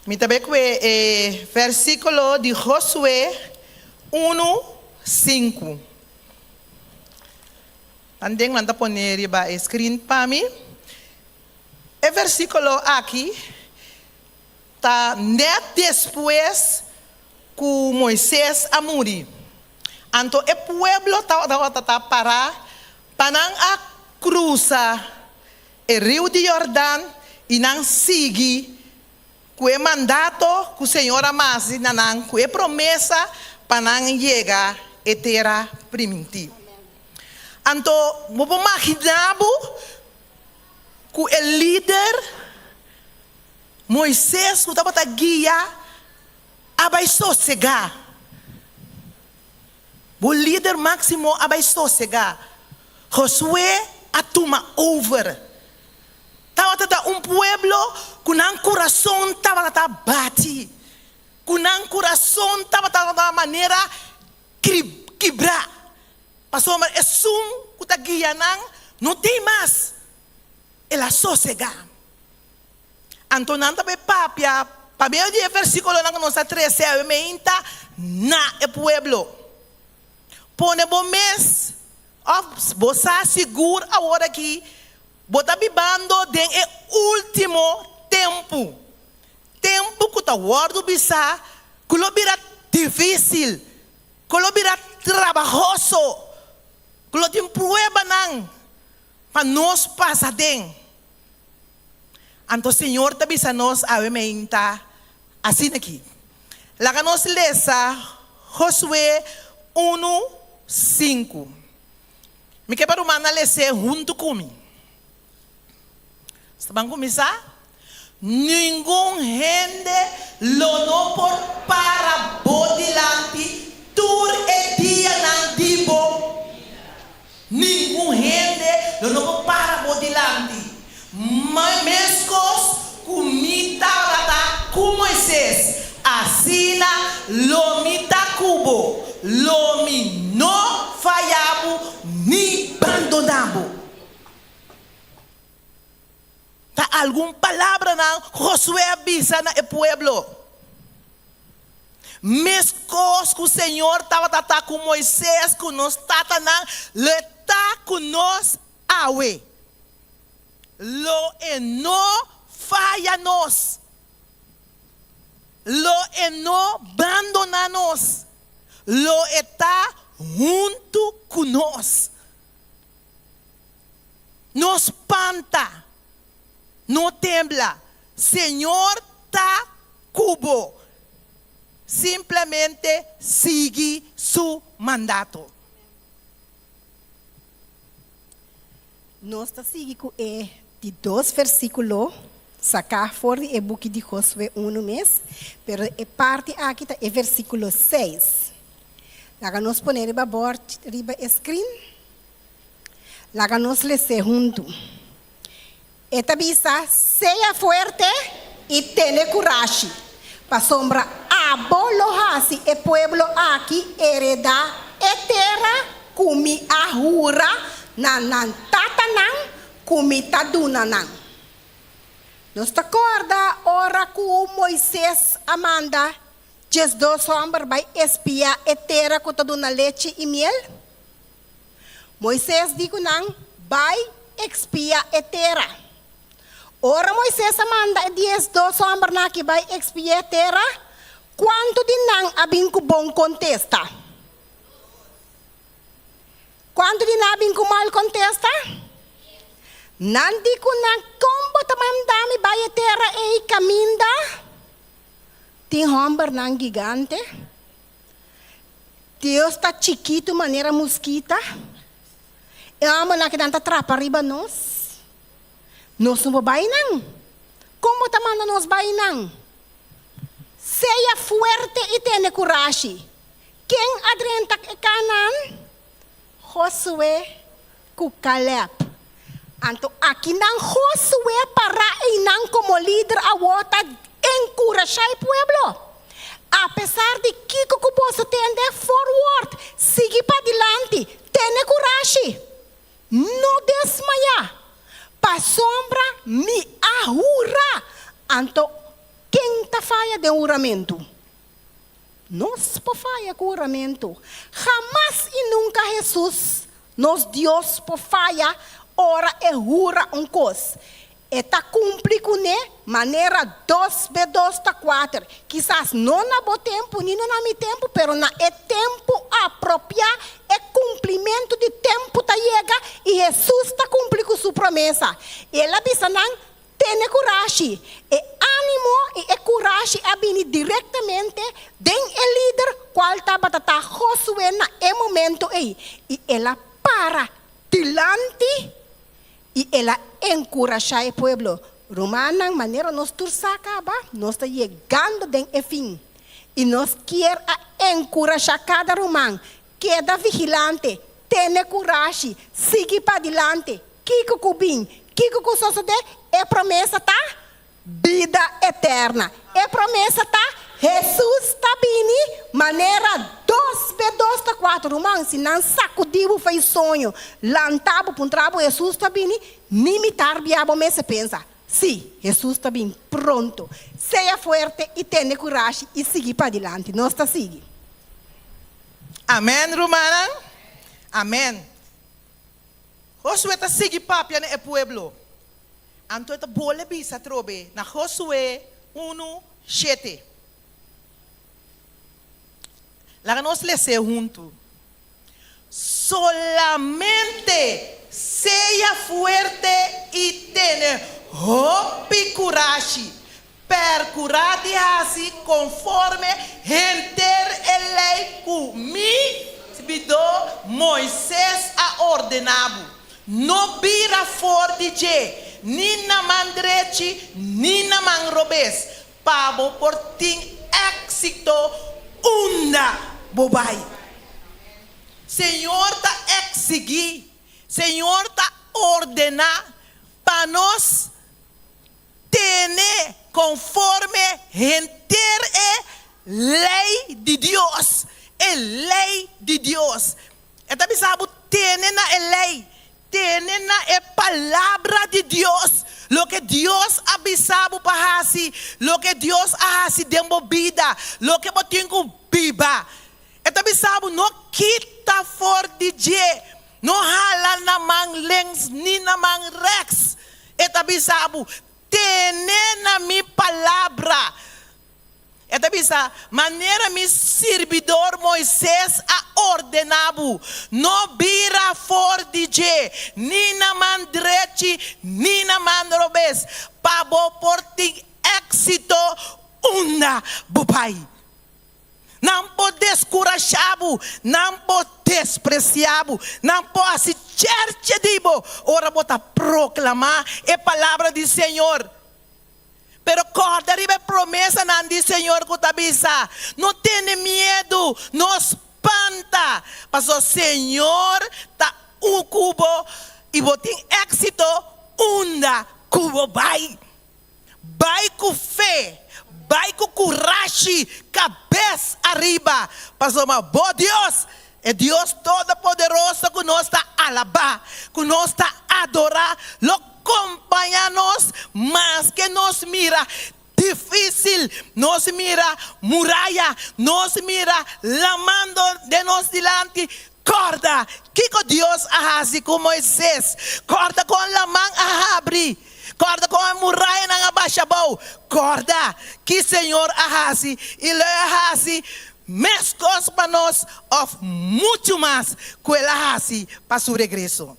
Mi ta bay kue e versiculo di Josué unu, sinku. Tanden nan ta pone riba e screen pa mi. E versiculo aki ta net despues cu Moises a muri. Anto e pueblo tabata ta para pa nan a crusa e riu di Jordan i nan sigui ku e mandato ku Señor a masi na nan ku e promesa pa nan yega e tera primintí. Anto bo por maginá bo ku e lider Moises ku tabata guia a bai sosegá. Bo lider máksimo a bai sosegá. Josué a tuma over. Tabata ta un pueblo ku nan kurason tabata ta bati, ku nan kurason tabata ta manera kibrá, pasobra esun ku ta guia nan no tin mas, el a sosegá. Anto nan ta bai papia pa medio di e versíkulonan ku nos a trese awe meinta na e pueblo. Pone bo mes òf bo sa sigur awor aki bo ta bibando den e último tempu, tempu ku ta wòrdu bisá ku lo bira difísil, ku lo bira trabahoso, ku lo tin pruebanan pa nos pasa den. Anto Señor ta bisa nos awe meinta asina aki. Laga nos lesa Josué unu, sinku. Mi ke pa rumannan les'é huntu ku mi. Sta ban kuminsá? Ningun hende lo no por para bo dilanti tur e dianan di bo. Ningun hende lo no por para bo dilanti. Ma meskos ku mi tabata ku Moises, asina lo mi ta ku bo, lo mi no faya bo ni bandoná bo. Ta algun palabranan Josué a bisa na e pueblo. Meskos ku Señor tabata ta ku Moises, ku nos tatanan, lo e ta ku nos awe. Lo e no faya nos. Lo e no bandoná nos. Lo e ta huntu ku nos. No spanta, no tembla, Señor ta ku bo. Simplemente sigui su mandato. Nos ta sigui ku e di dos versíkulo saká for di e buki di Josué unu mes, pero e parti aki ta e versíkulo seis. Laga nos pone riba bòrt riba e skrin. Laga nos les'é huntu. E ta bisa, Sea fuerte i tene kurashi, pasobra abo lo hasi e pueblo aki heredá e tera ku mi a hura na nan tatanan ku mi ta duna nan. Nos ta kòrda ora ku Moises a manda 12 hòmber bai espiá e tera ku ta duna lechi i miel? Moises di ku nan, Bai ekspia e tera. Ora Moises a manda e 12 hòmbernan aki bai ekspia e tera, kuantu di nan a bin ku bon kontesta? Kuantu di nan a bin ku mal kontesta? Nan di ku nan, Kon bo ta manda mi bai e tera ei kaminda tin hòmbernan gigante? Dios ta chikitu manera muskita. E hòmbernan aki nan ta trapa riba nos. Nos no por bai nan. Kon bo ta manda nos bai nan? Sea fuerte i tene kurashi. Ken a drenta e Kanaan? Josué ku Kalèb. Anto akinan Josué pará einan komo lider awor ta enkurashá e pueblo. Apesar di kiko ku boso tende, forward, sigui padilanti, tene kurashi! No desmayá, pasobra mi a hura! Anto ken ta faya den huramentu? Nos por faya ku huramentu. Hamas i nunka Hesus, nos Dios, por faya ora e hura un kos. E ta kumpli kuné manera dos be dos ta kuater. Kisas no na bo tempu ni no na mi tempu, pero na e tempu apropiá e kumplimentu di tempu ta yega i Hesus ta kumpli ku su promesa. El a bisa nan, Tene kurashi! E ánimo i e kurashi a bini direktamente den e lider kual tabata ta Josué na e momento ei, i el a para dilanti i el a enkurashá e pueblo. Rumannan, manera nos tur sa kaba, nos ta yegando den e fin, i nos kier a enkurashá kada ruman, keda vigilante, tene kurashi, sigui padilanti, Kiko ku bin, kiko ku sosodé, e promesa ta bida eterna. E promesa ta, Hesus ta bini manera dos be dos ta kuater. Ruman, si nan sakudí bo fei soño, lanta bo, puntra bo, Hesus ta bini? Ni mitar bia bo mester pensa, Sí, Hesus ta bin pronto. Sea fuerte i tene kurashi i sigui padilanti. Nos ta sigui. Amèn, rumannan. Amèn. Josué ta sigui papia na e pueblo. Anto e ta bole bisa atrobe na Josué unu, shete. Laga nos les'é huntu. Solamente sea fuerte i tene hopi kurashi. Perkurá di hasi konforme henter e lei ku mi sirbidó Moises a ordená bo. No bira for di dje, ni na man drechi ni na man robes, pa bo por tin éksito unda bo bai. Señor ta eksigí, Señor ta ordená pa nos Tene konforme henter e lei di Dios, e lei di Dios. E ta bisa bo tene na e lei, tene na e palabra di Dios, loke Dios a bisa bo pa hasi, loke Dios a hasi den bo bida, loke bo tin ku biba. E ta bisa bo no kita for di dje, No hala na man links ni na man rèks. E ta bisa bo, Tene na mi palabra. E ta bisa, Manera mi sirbidor Moises a ordená bo, no bira for di dje, ni na man drechi ni na man robes, pa bo por tin éksito unda bo bai. Nan por deskurashá bo, nan por despresiá bo, nan por hasi chèrche di bo ora bo ta proklamá e palabra di Señor. Pero kòrda riba e promesanan di Señor ku ta bisa, No tene miedu, no spanta, pasobra Señor ta un ku bo i bo tin éksito unda ku bo bai. Bai ku fe, bai ku kurashi, kabes ariba, pasobra bo Dios, e Dios Todopoderoso ku nos ta alabá, ku nos ta adorá, lo kompañá nos maske nos mira difísil, nos mira muraya, nos mira lamando den nos dilanti. Kòrda kiko Dios a hasi ku Moises. Kòrda kon laman a habri. Kòrda kon e murayanan a basha abou. Kòrda ki Señor a hasi i lo e hasi meskos pa nos òf muchu mas ku el a hasi pa su regreso.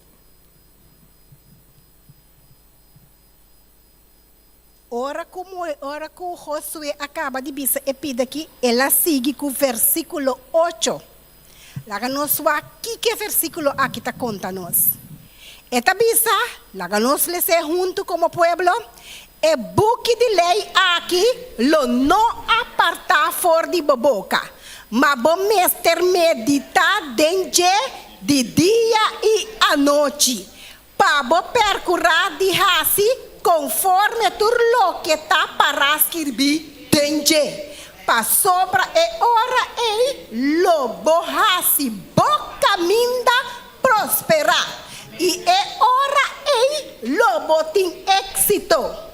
Ora ku ora ku Josué a kaba di bisa e pida aki, el a sigui ku versíkulo ocho. Laga nos wak kiko e versíkulo aki ta konta nos. E ta bisa, laga nos les'é huntu komo pueblo, E buki di lei aki lo no apartá for di bo boka, ma bo mester meditá den dje di dia i anochi, Pa bo perkurá di hasi konforme tur loke ta pará skirbí den dje, pasobra e ora ei lo bo hasi bo kaminda prosperá, i e ora ei lo bo tin éksito.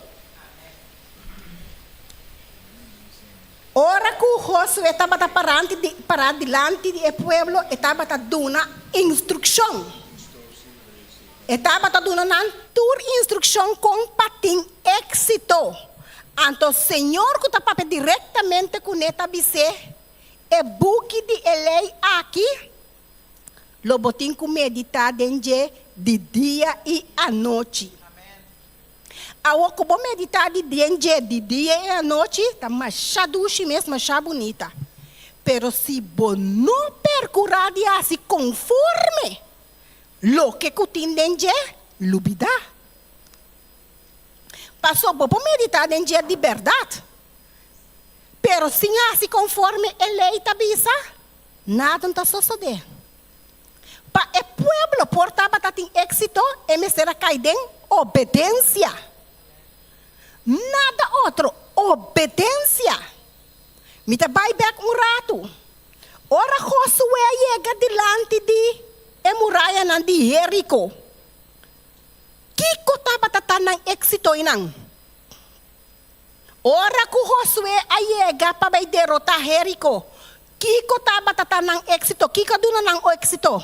Ora ku Josué tabata pará dilanti di e pueblo, e tabata duna instrukshon. E tabata duna nan tur instrukshon kon pa tin éksito. Anto Señor ku ta papia direktamente kuné ta bis'é, E buki di e lei aki lo bo tin ku meditá den dje di dia i anochi. Awor ku bo meditá di den dje di dia i anochi, ta masha dushi mes, masha bunita. Pero si bo no perkurá di hasi konforme loke ku tin den dje, lubidá. Pasobra bo por meditá den dje di bèrdat, pero sin hasi konforme e lei ta bisa, nada no ta sosodé. Pa e pueblo por tabata tin éksito, e mester a kai den obedensia. Nada otro, obedensia. Mi ta bai bèk un ratu. Ora Josué a yega dilanti di e murayanan di Jeriko, kiko tabata ta nan éksito einan? Ora ku Josué a yega pa bai derotá Jeriko, Kiko tabata ta nan éksito? Kiko a duna nan éksito?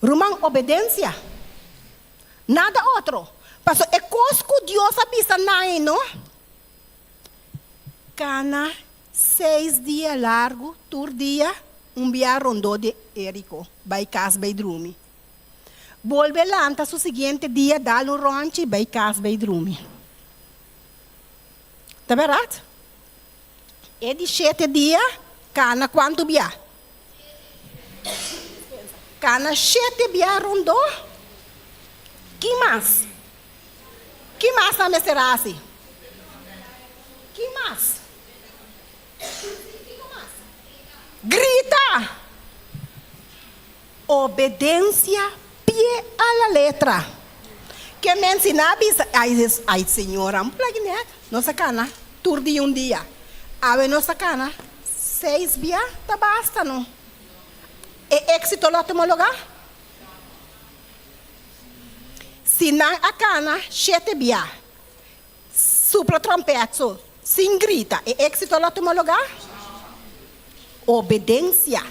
Ruman, obedensia. Nada otro. Pasobra e kos ku Dios a bisa nan ei no. Kana seis dia largu, tur dia, un bia rondó di Jeriko, bai kas bai drumi. Bolbe lanta su siguiente dia, dal un rònchi, bai kas bai drumi. Ta bèrdat? E di shete dia kana kuantu bia? Kana shete bia rondó. Ki mas? Ki mas nan mester hasi? Ki mas? Grita! Obedensia pie a la letra. Ke men si nan a bisa, ay, ay señora, un plaki nek, nos a kana tur di un dia. Awe nos a kana seis bia, ta basta no. E éxito lo a tuma lugá? Si nan a kana shete bia, supla trompèt so, sin grita, e éxito lo a tuma lugá? Obedensia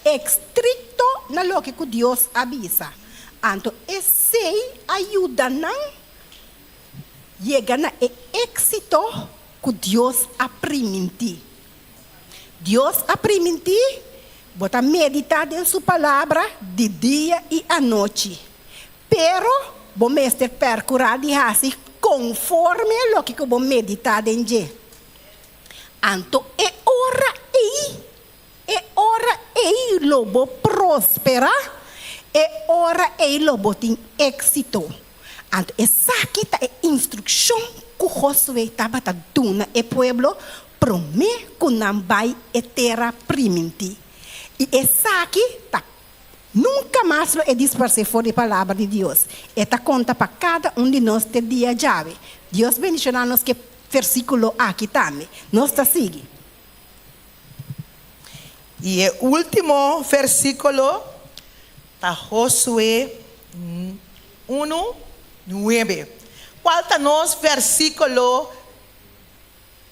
estrikto na loke ku Dios a bisa. Anto esei a yuda nan yega na e éksito ku Dios a primintí. Dios a primintí, Bo ta meditá den su Palabra di dia i anochi. Pero bo mester perkurá di hasi konforme loke ku bo meditá den dje. Anto e ora. lo bo prosperá, e ora ei lo bo tin éksito. Anto esaki ta e instrukshon ku Josué tabata duna e pueblo promé ku nan bai e Tera Primintí. I esaki ta nunka mas lo e disparsé for di Palabra di Dios. E ta konta pa kada un di nos te dia djawe. Dios bendishoná nos ku e versíkulo aki tambe. Nos ta sigui. I e último versíkulo ta Josué unu, nuebe. Kual ta nos versíkulo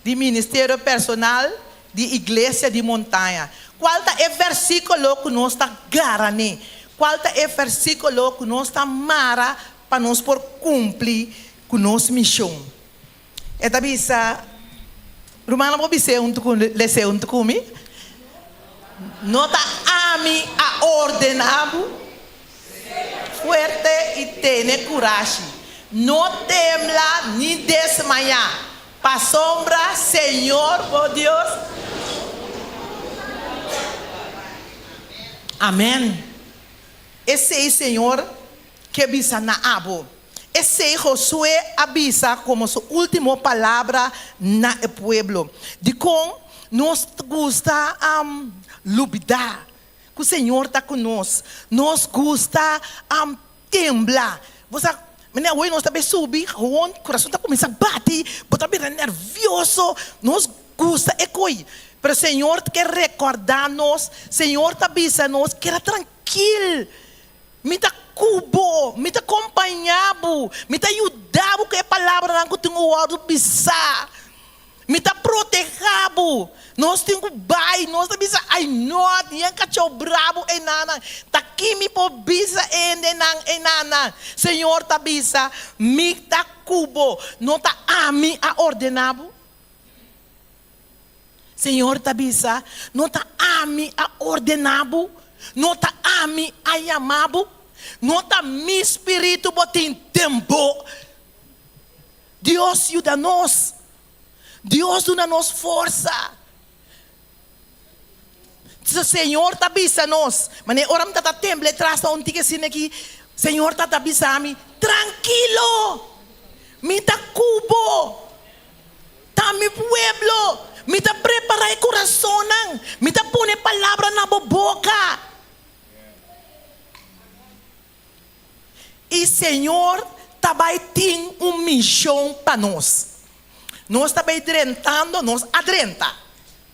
di ministerio personal di Iglesia di Montaña? Kual ta e versíkulo ku nos ta gara n'e? Kual ta e versíkulo ku nos ta mara pa nos por kumpli ku nos mishon? E ta bisa, Rumannan por bis'é huntu ku les'é huntu ku mi? No ta ami a ordená bo? Fuerte i tene kurashi. No tembla ni desmayá, pasobra Señor bo Dios. Amèn. Esei Señor ke bisa na abo. Esei Josué a bisa komo su último palabra na e pueblo. Dikon nos ta gusta lubidá ku Señor ta ku nos? Nos gusta tembla. Bo sa, manera awor nos ta bay subi, gewoon kurason ta kuminsá bati, bo ta bira nervioso. Nos gusta e koi. Pero Señor ke rekordá nos, Señor ta bisa nos, keda trankil. Mi ta ku bo, mi ta kompañá bo, mi ta yuda bo ku e palabranan ku tin ku wòrdu bisá. Mi ta protehá bo. Nos tin ku bai, nos ta bisa, Ai no, tin kachó brabu einanan. Ta ki mi por bisa e hendenan einanan? Señor ta bisa, Mi ta ku bo, no ta ami a ordená bo? Señor ta bisa, No ta ami a ordená bo? No ta ami a yamá bo? No ta mi spiritu bo tin den bo? Dios yuda nos. Dios duna nos forsa. Señor ta bisa nos, manera ora mi ta ta tembla e tras ta un tiki asina aki, Señor ta ta bisa mi, Trankilo, mi ta ku bo. Ta mi pueblo, mi ta prepará e kurasonnan, mi ta pone palabra na bo boka. I Señor ta bai tin un mishon pa nos. Nos ta bai drentando, nos a drenta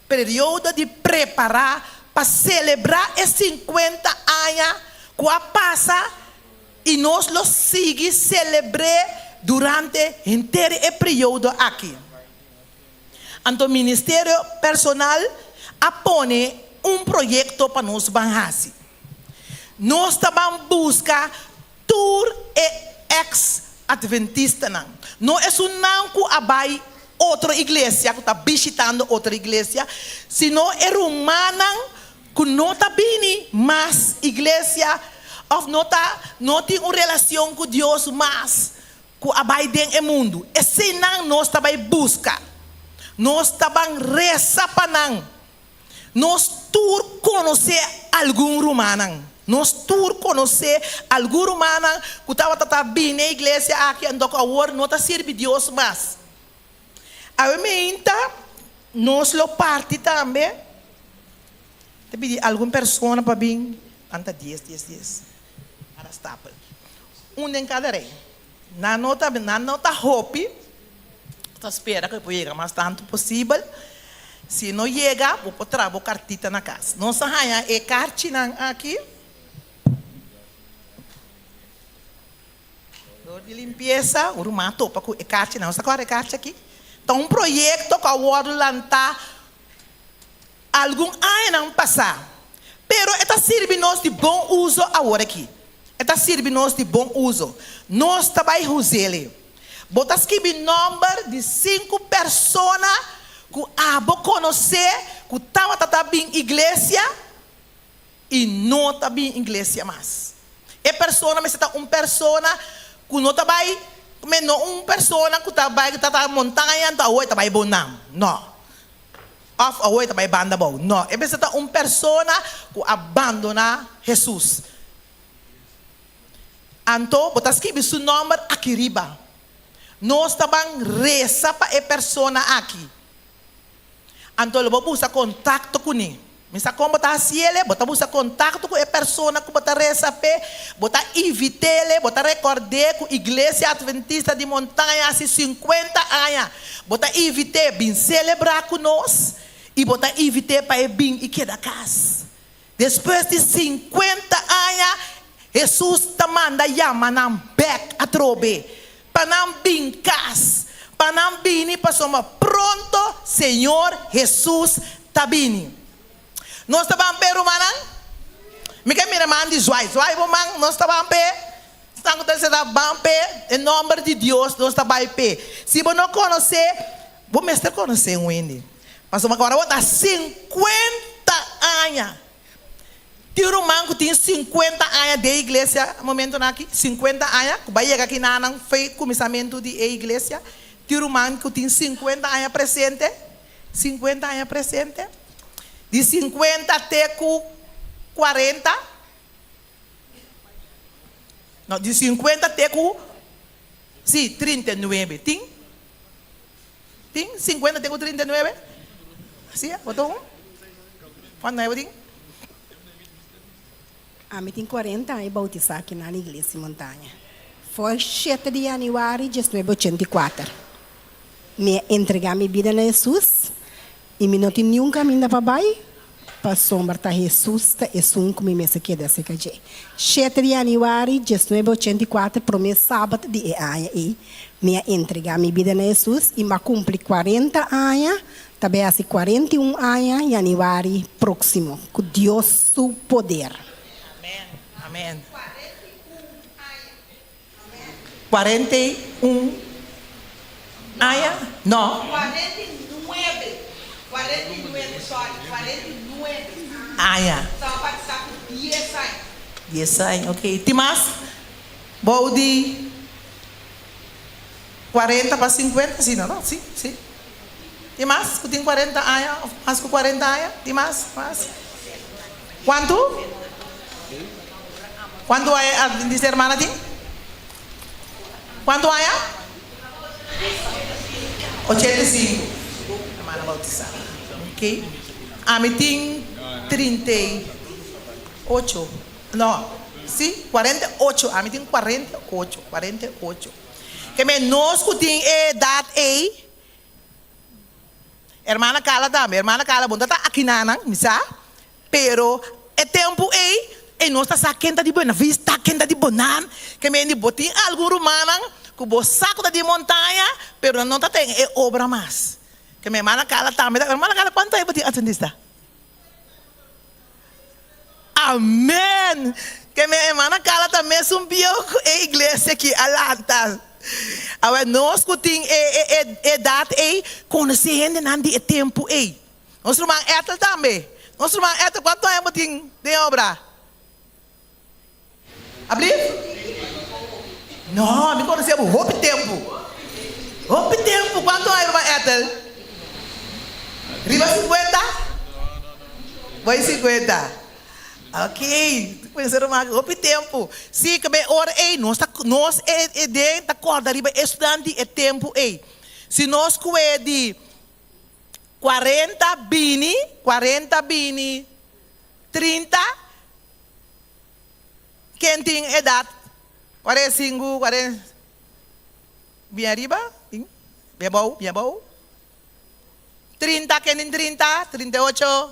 periodo di prepará pa selebrá e sinkuenta aña ku a pasa i nos lo sigui selebr'é durante henter e periodo aki. Anto Ministerio Personal a pone un proyekto pa nos ban hasi. Nos ta ban buska tur e eks-Adventistanan, no esunnan ku a bai otro iglesia, ku ta bishitando otro iglesia, sino e rumannan ku no ta bini mas iglesia òf no ta no tin un relashon ku Dios mas, ku a bai den e mundu. Eseinan nos ta bai buska. Nos ta ban resa pa nan. Nos tur konosé algun rumannan. Nos tur konosé algun rumannan ku tabata ta bini e iglesia aki anto ku awor no ta sirbi Dios mas. Awe meinta nos lo parti tambe. Ta pidi algun persona pa bin. Nan ta dies, dies, dies. Kada stapel. Un den kada rei. Nan no ta, nan no ta hopi. Ta spera ku e por yega mas tantu posibel. Si no yega, bo por traha bo kartita na kas. Nos a haña e karchinan aki. Dor di limpiesa, un ruman a topa ku e karchinan. Nos ta kòrda e karchi aki? Ta un proyekto ku a wòrdu lantá Algun añanan pasá. Pero e ta sirbi nos di bon uso awor aki. E ta sirbi nos di bon uso. Nos ta bai huz'el. Bo ta skibi nòmber di sinku persona ku abo konosé ku tabata ta bin iglesia i no ta bin iglesia mas. E persona mester ta un persona ku no ta bai, no un persona ku ta bai ta ta montaña anto awor e ta bai Bonam. No. Òf awor e ta bai banda abou. No, e mester ta un persona ku a bandoná Hesus. Anto bo ta skibi su nòmber aki riba. Nos ta ban resa pa e persona aki. Anto lo bo buska kontakto kuné. Mi sa kon bo ta hasiele, bo ta buska kontakto ku e persona ku bo ta resa p'e, bo ta invit'ele, bo ta rekord'é ku Iglesia Adventista di Montaña hasi sinkuenta aña. Bo ta invit'é bin selebrá ku nos i bo ta invit'é pa e bin i keda kas. Despues di sinkuenta aña, Hesus ta manda yama nan bèk atrobe pa nan bin kas, pa nan bini pasobra pronto Señor Hesus ta bini. Nos ta ban p'e, rumannan? Mi ke mira man di zwai. Zwai bo man, nos ta ban p'e. Esnan ku ta seta ban p'e, den nòmber di Dios nos ta bai p'e. Si bo no konosé, bo mester konosé un hende. Pasobra ora bo ta sinkuenta aña, tin ruman ku tin sinkuenta aña den iglesia momentonan aki, sinkuenta aña, ku bai yega kinanan fe kuminsamentu di e iglesia, tin ruman ku tin sinkuenta aña presente, sinkuenta aña presente, di sinkuenta te ku kuarenta, no, di sinkuenta te ku, si, trinta i nuebe, tin? Tin 50 te ku 39? Si, bo ta un? Kuantu aña bo tin? Ami tin 40 aña bautisá aki na Iglesia Montaña. Foi shete di yanüari diesnuebe ochenta i kuater. Mi a entregá mi bida na Hesus i mi no tin niun kaminda pa bai pasobra ta Hesus ta esun ku mi mester keda serka dje. Shete di yanüari diesnuebe ochenta i kuater, promé sabat di e aña ei, mi a entregá mi bida na Hesus i mi a kumpli kuarenta aña, ta bai hasi kuarenta i un aña yanüari próksimo, ku Dios su poder. Amèn, amèn. 41 aña? No. 49, 49, sorry, 49 aña. Estaba batisá ku dies aña. Dies aña, ok. Tin mas bou di 40 pa 50? Si, no, no, si, si. Tin mas ku tin 40 aña of mas ku 40 aña? Tin mas, mas? Kuantu? Kuantu aña Adventista hermana tin? Kuantu aña? 85. Hermana bautisa. Ok. Ami tin 38. No, si, 48. Ami tin 48, 48. Ke men nos ku tin e edat ei, Hermana Carla tambe. Hermana Carla bon ta ta akinanan, mi sa. Pero e tempu ei, ei nos ta sa ken ta di Buena Vista, ken ta di Bonan. Ke men di bo tin algun rumannan ku bo sa ku ta di montaña, pero nan no ta ten e obra mas. Ke men hermana Carla tambe ta, hermana Carla kuantu aña bo tin Adventista? Amen! Ke men hermana Carla ta mesun bieu ku e iglesia ki a lanta. Awe nos ku tin e e edat ei konosé hendenan di e tempu ei. Nos ruman Ethel tambe. Nos ruman Ethel, kuantu aña bo tin den obra? Ablief? No, mi konosé bo hopi tempu. Hopi tempu. Kuantu aña ruman Ethel? Riba sinkuenta? Bo e sinkuenta. Ok, konosé ruman hopi tempu. Sí, ke e ora ei nos ta nos e den ta kòrda riba esnan di e tempu ei. Si nos kue di Kuarenta bini, kuarenta bini, 30, ken tin edat 45, kuaren, bin ariba, bin, bin abou, bin abou, 30, ken tin 30, 38,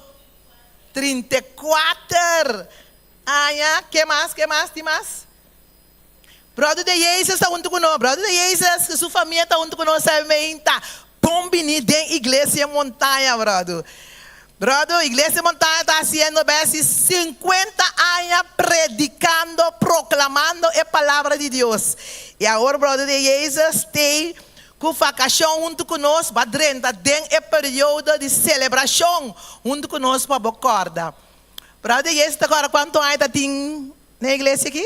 34 aña, ke mas, ke mas, tin mas? Brother de Jesus ta huntu ku nos. Brother de Jesus ku su famia ta huntu ku nos ta bon bini den Iglesia Montaña, brother. Brother, Iglesia Montaña ta hasiendo besi 50 aña predicando, proclamando e palabra di Dios. I awor brother de Jesus tei ku vakashon huntu ku nos, ba drenta den e periodo di selebrashon huntu ku nos pa bo kòrda. Brother de Jesus ta kòrda kuantu aña ta tin na iglesia aki?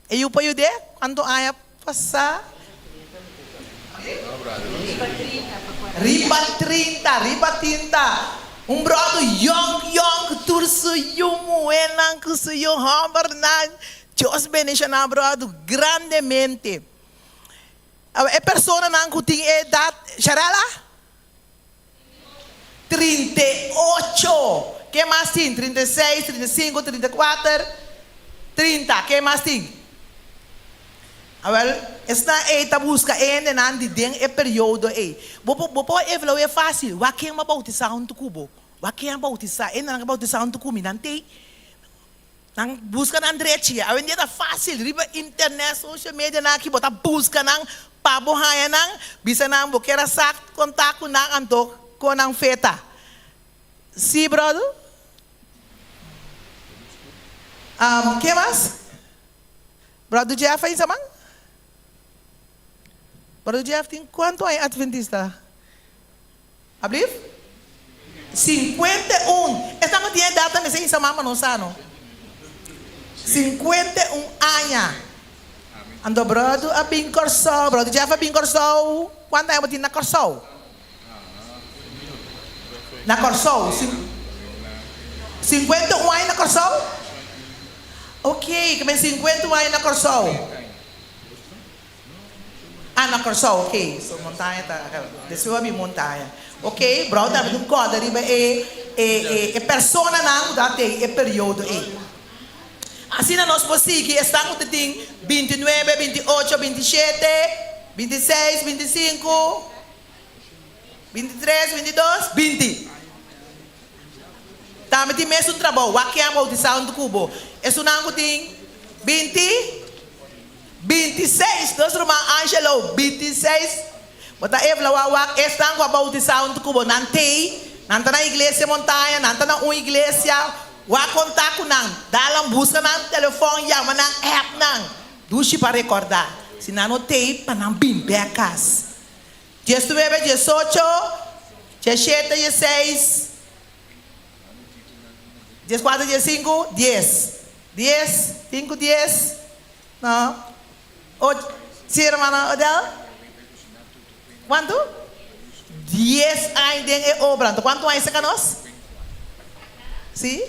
E yu pa yud'é? Kuantu aña pasá? Riba 30, riba tinta. Un bròder yòn yòn tur su yu muhénan ku su yu hòmbernan. Dios bendishoná bròder grandemente. E personanan ku tin e edat, Sharela? 38. Ken mas tin? 36, 35, 34, 30. Ken mas tin? Awel, esnan ei ta buska e hendenan di den e periodo ei. Bo por bo por evalu'é fásil. Wak ken a boutisá huntu ku bo. Wak ken a boutisá. E hendenan ku a boutisá huntu ku mi, nan t'ei. Nan buska nan drechi. Awendia ta fásil. Riba internet, social media nan aki bo ta buska nan pa bo haña nan. Bisa nan bo kier a sa kontak ku nan anto kon nan fe ta. Sí, bròder? Ke mas? Bròder Jeff a insa man? Bròder Jeff tin kuantu aña adventista? Ablief? 51. Esnan ku tin edat ta mester insa man pa nos sa no. 51 aña. Anto bròder a bin Kòrsou, bròder Jeff a bin Kòrsou, kuantu aña bo tin na Kòrsou? Na Kòrsou. 51 aña na Kòrsou? Ok, ke men 51 aña na Kòrsou. Ah, na Kòrsou, ok. So montaña ta, despues bo a bin montaña. Ok, brou ta un kòrda riba e e e personanan ku ta den e periodo ei. Asina nos por sigui esnan ku ta tin 29, 28, 27, 26, 25, 23, 22, 20. Tambe tin mesun trabou, wak ken a boutisá huntu ku bo. Esunnan ku tin 20, 26, nos ruman Angelo, 26, bo ta evlawa wak esnan ku a boutisá huntu ku bo, nan t'ei, nan ta na Iglesia Montaña, nan ta na un iglesia, wak kontak ku nan, dal nan buska nan telefòn, yama nan, app nan, dushi pa rekòrdá, si nan no t'ei, pa nan bin bèk kas. 19, 18, 17, 16, 14, 15, 10, 10, 5, 10, no, ocho, si hermano Odell? Kuantu? 10 aña den e obra. Anto kuantu aña seka nos? Si?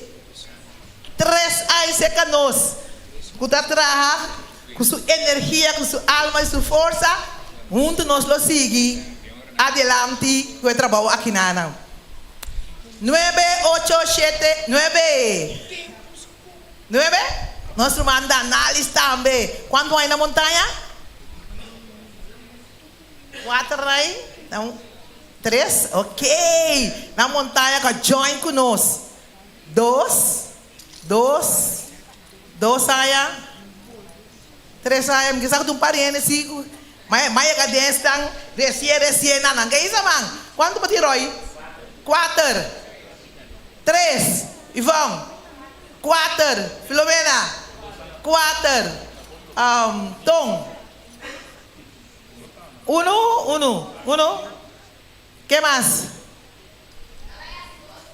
Tres aña seka nos ku ta traha ku su energia, ku su alma i su forsa, huntu nos lo sigui adelanti ku e trabou akinanan. Nuebe, ocho, shete, nuebe! Nuebe? Nos ruman Danalis tambe. Kuantu aña na montaña? Kuater aña? Na tres? Ok! Na montaña ku a join ku nos. Dos, dos, dos aña, tres aña, mi kisa ku ta un pariente si ku maya maya ka den esnan resien resien nan nan ke isa man? Kuantu bo tin Roy? Kuater, tres, Ivon, kuater, Filomena, kuater, Ton, unu, unu, unu, ke mas?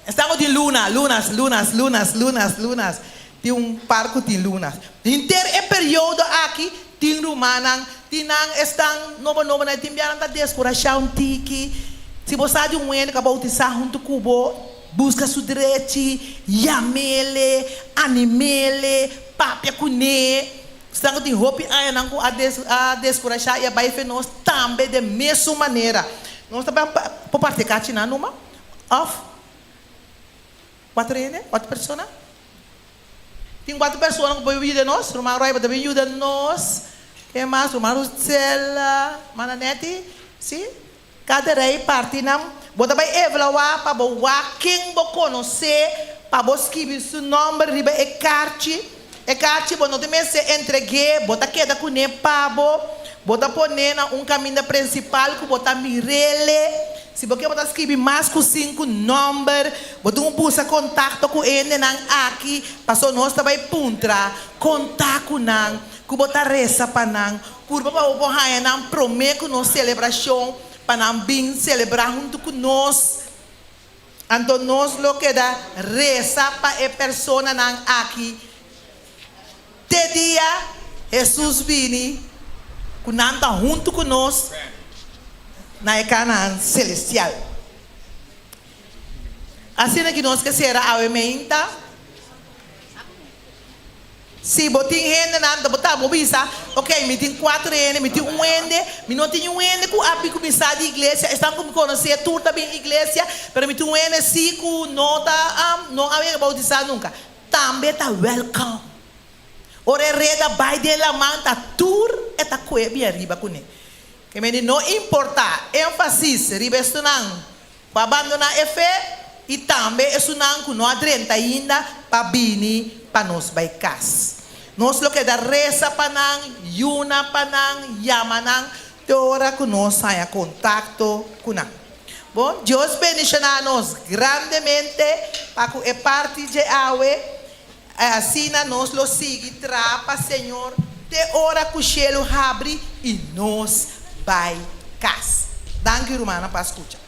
Esnan ku tin luna, lunas, lunas, lunas, lunas, lunas. Tin un par ku tin lunas. Henter e periodo aki tin rumannan, tin nan esnan nobo nobo nan tin bia nan ta deskurashá un tiki. Si bo sa di un hende ku a boutisá huntu ku bo, buska su drechi, yam'ele, anim'ele, papia kuné. Esnan ku tin hopi añanan ku a a deskurashá i a bai fe nos tambe den mesun manera. Nos ta bai por parti e kachinan numa òf kuater hende, kuater persona? Tin kuater persona ku por yuda nos? Ruman Roy bo ta bin yuda nos. Ken mas? Ruman Ruthzella, Mana Netty, si? Kada rei parti nan. Bo ta bai evaluá pa bo wak ken bo konosé pa bo skibi su nòmber riba e karchi. E karchi bo no ta mester entreg'é, bo ta keda kuné pa bo. Bo ta pon'é na un kaminda prinsipal ku bo ta mir'é. Si bo ke bo ta skibi mas ku sinku nòmber. Bo tin ku buska kontakto ku e hendenan aki, pasobra nos ta bai puntra konta ku nan, ku bo ta resa pa nan. Purba pa bo por haña nan promé ku nos selebrashon, pa nan bin selebrá huntu ku nos. Anto nos lo keda resa pa e personanan aki te dia Hesus bini, ku nan ta huntu ku nos. na e Canaan celestial. Asina ki nos ke sera awe meinta. Si bo tin hendenan ta bo ta bo bisa, ok, mi tin kuater hende, mi tin un hende, mi no tin niun hende ku a bin kuminsá di iglesia, esnan ku mi konosé tur ta bin iglesia, pero mi tin un hende sí ku no ta no a yega boutisá nunka. Tambe ta wèlkòm. Ora e reda bai den laman ta tur e ta kue bin ariba kuné. Ke mende no importá, énfasis riba estunan ku a bandoná e fe i tambe esunnan ku no a drenta ainda pa bini pa nos bai kas. Nos lo keda resa pa nan, yuna pa nan, yama nan te ora ku nos haña kontakto ku nan. Bon, Dios bendishoná nos grandemente pa ku e parti dje awe. Asina nos lo sigui traha pa Señor te ora ku shelu habri i nos bai kas. Danki rumannan pa skucha.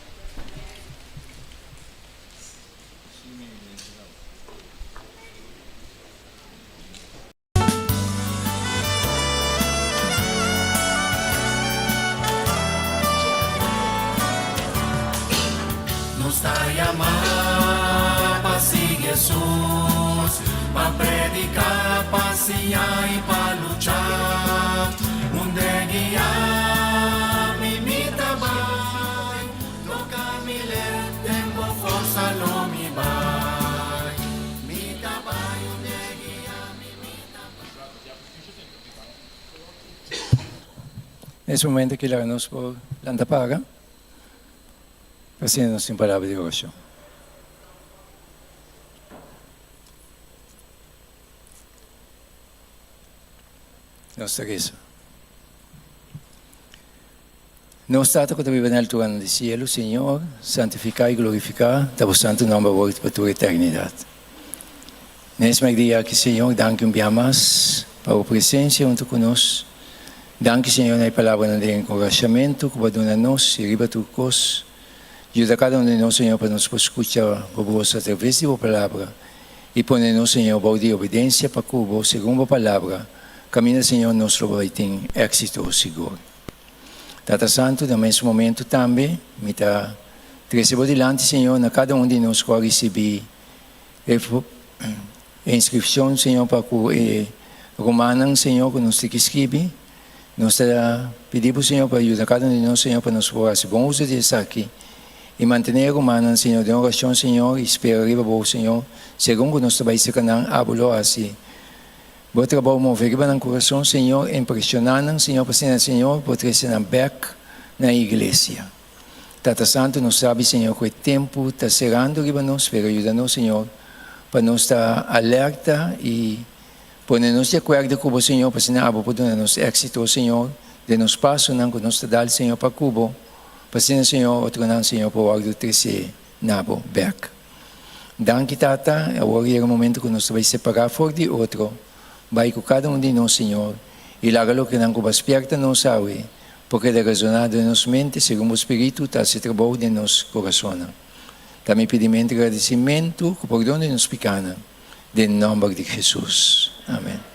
Nos ta yamá pa sigui Hesus, pa prediká, pa siña i pa lucha. Unda e guia mi, mi ta bai, toka mi led, den bo forsa lo mi bai. Mi ta bai unda e guia mi, mi ta bai. Na es momento aki laga nos por lanta para pa asina nos tin palabra di orashon. Nos ta resa. Nos Tata ku ta biba na alturanan di sielu, Señor, santifiká i glorifiká ta bo santu nòmber awor i pa tur eternidat. Na es mèrdia aki, Señor, danki un bia mas pa bo presensia huntu ku nos. Danki, Señor, na e palabranan di enkurashamentu ku bo a duna nos i riba tur kos, yuda kada un di nos, Señor, pa nos por skucha bo bos atraves di bo palabra i pone nos, Señor, bou di obedensia pa ku bo segun bo palabra. Kaminda, Señor, nos lo bai tin éksito sigur. Tata Santu, na mes momentu tambe mi ta trese bo dilanti, Señor, na kada un di nos ku a risibí e inskripshon, Señor, pa ku e rumannan, Señor, ku nos tin ki skibi. Nos ta pidi bo, Señor, pa yuda kada un di nos, Señor, pa nos por hasi bon uso di esaki i mantené e rumannan, Señor, den orashon, Señor, i spera riba bo, Señor, segun ku nos ta bai serka nan, abo lo hasi Bo trabou move riba nan kurason, Señor, impreshoná nan, Señor, pa asina, Señor, bo trese nan bèk na e iglesia. Tata Santu, nos sabi, Señor, ku e tempu ta serando riba nos, pero yuda nos, Señor, pa nos ta alerta i pone nos di akuerdo ku bo, Señor, pa asina abo por duna nos éksito, Señor, den nos pasonan ku nos ta dal, Señor, pa ku bo, pa asina, Señor, otronan, Señor, por wòrdu tresé na bo bèk. Danki Tata, awor yega momento ku nos ta bai separá for di otro, bai ku kada un di nos Señor, i laga lokenan ku bo a spierta nos awe por keda resoná den nos mente segun bo Spiritu ta hasi trabou den nos korasonnan. Ta mi pidimentu i gradisimentu ku pordon di nos pikánan, den nòmber di Jesus. Amen.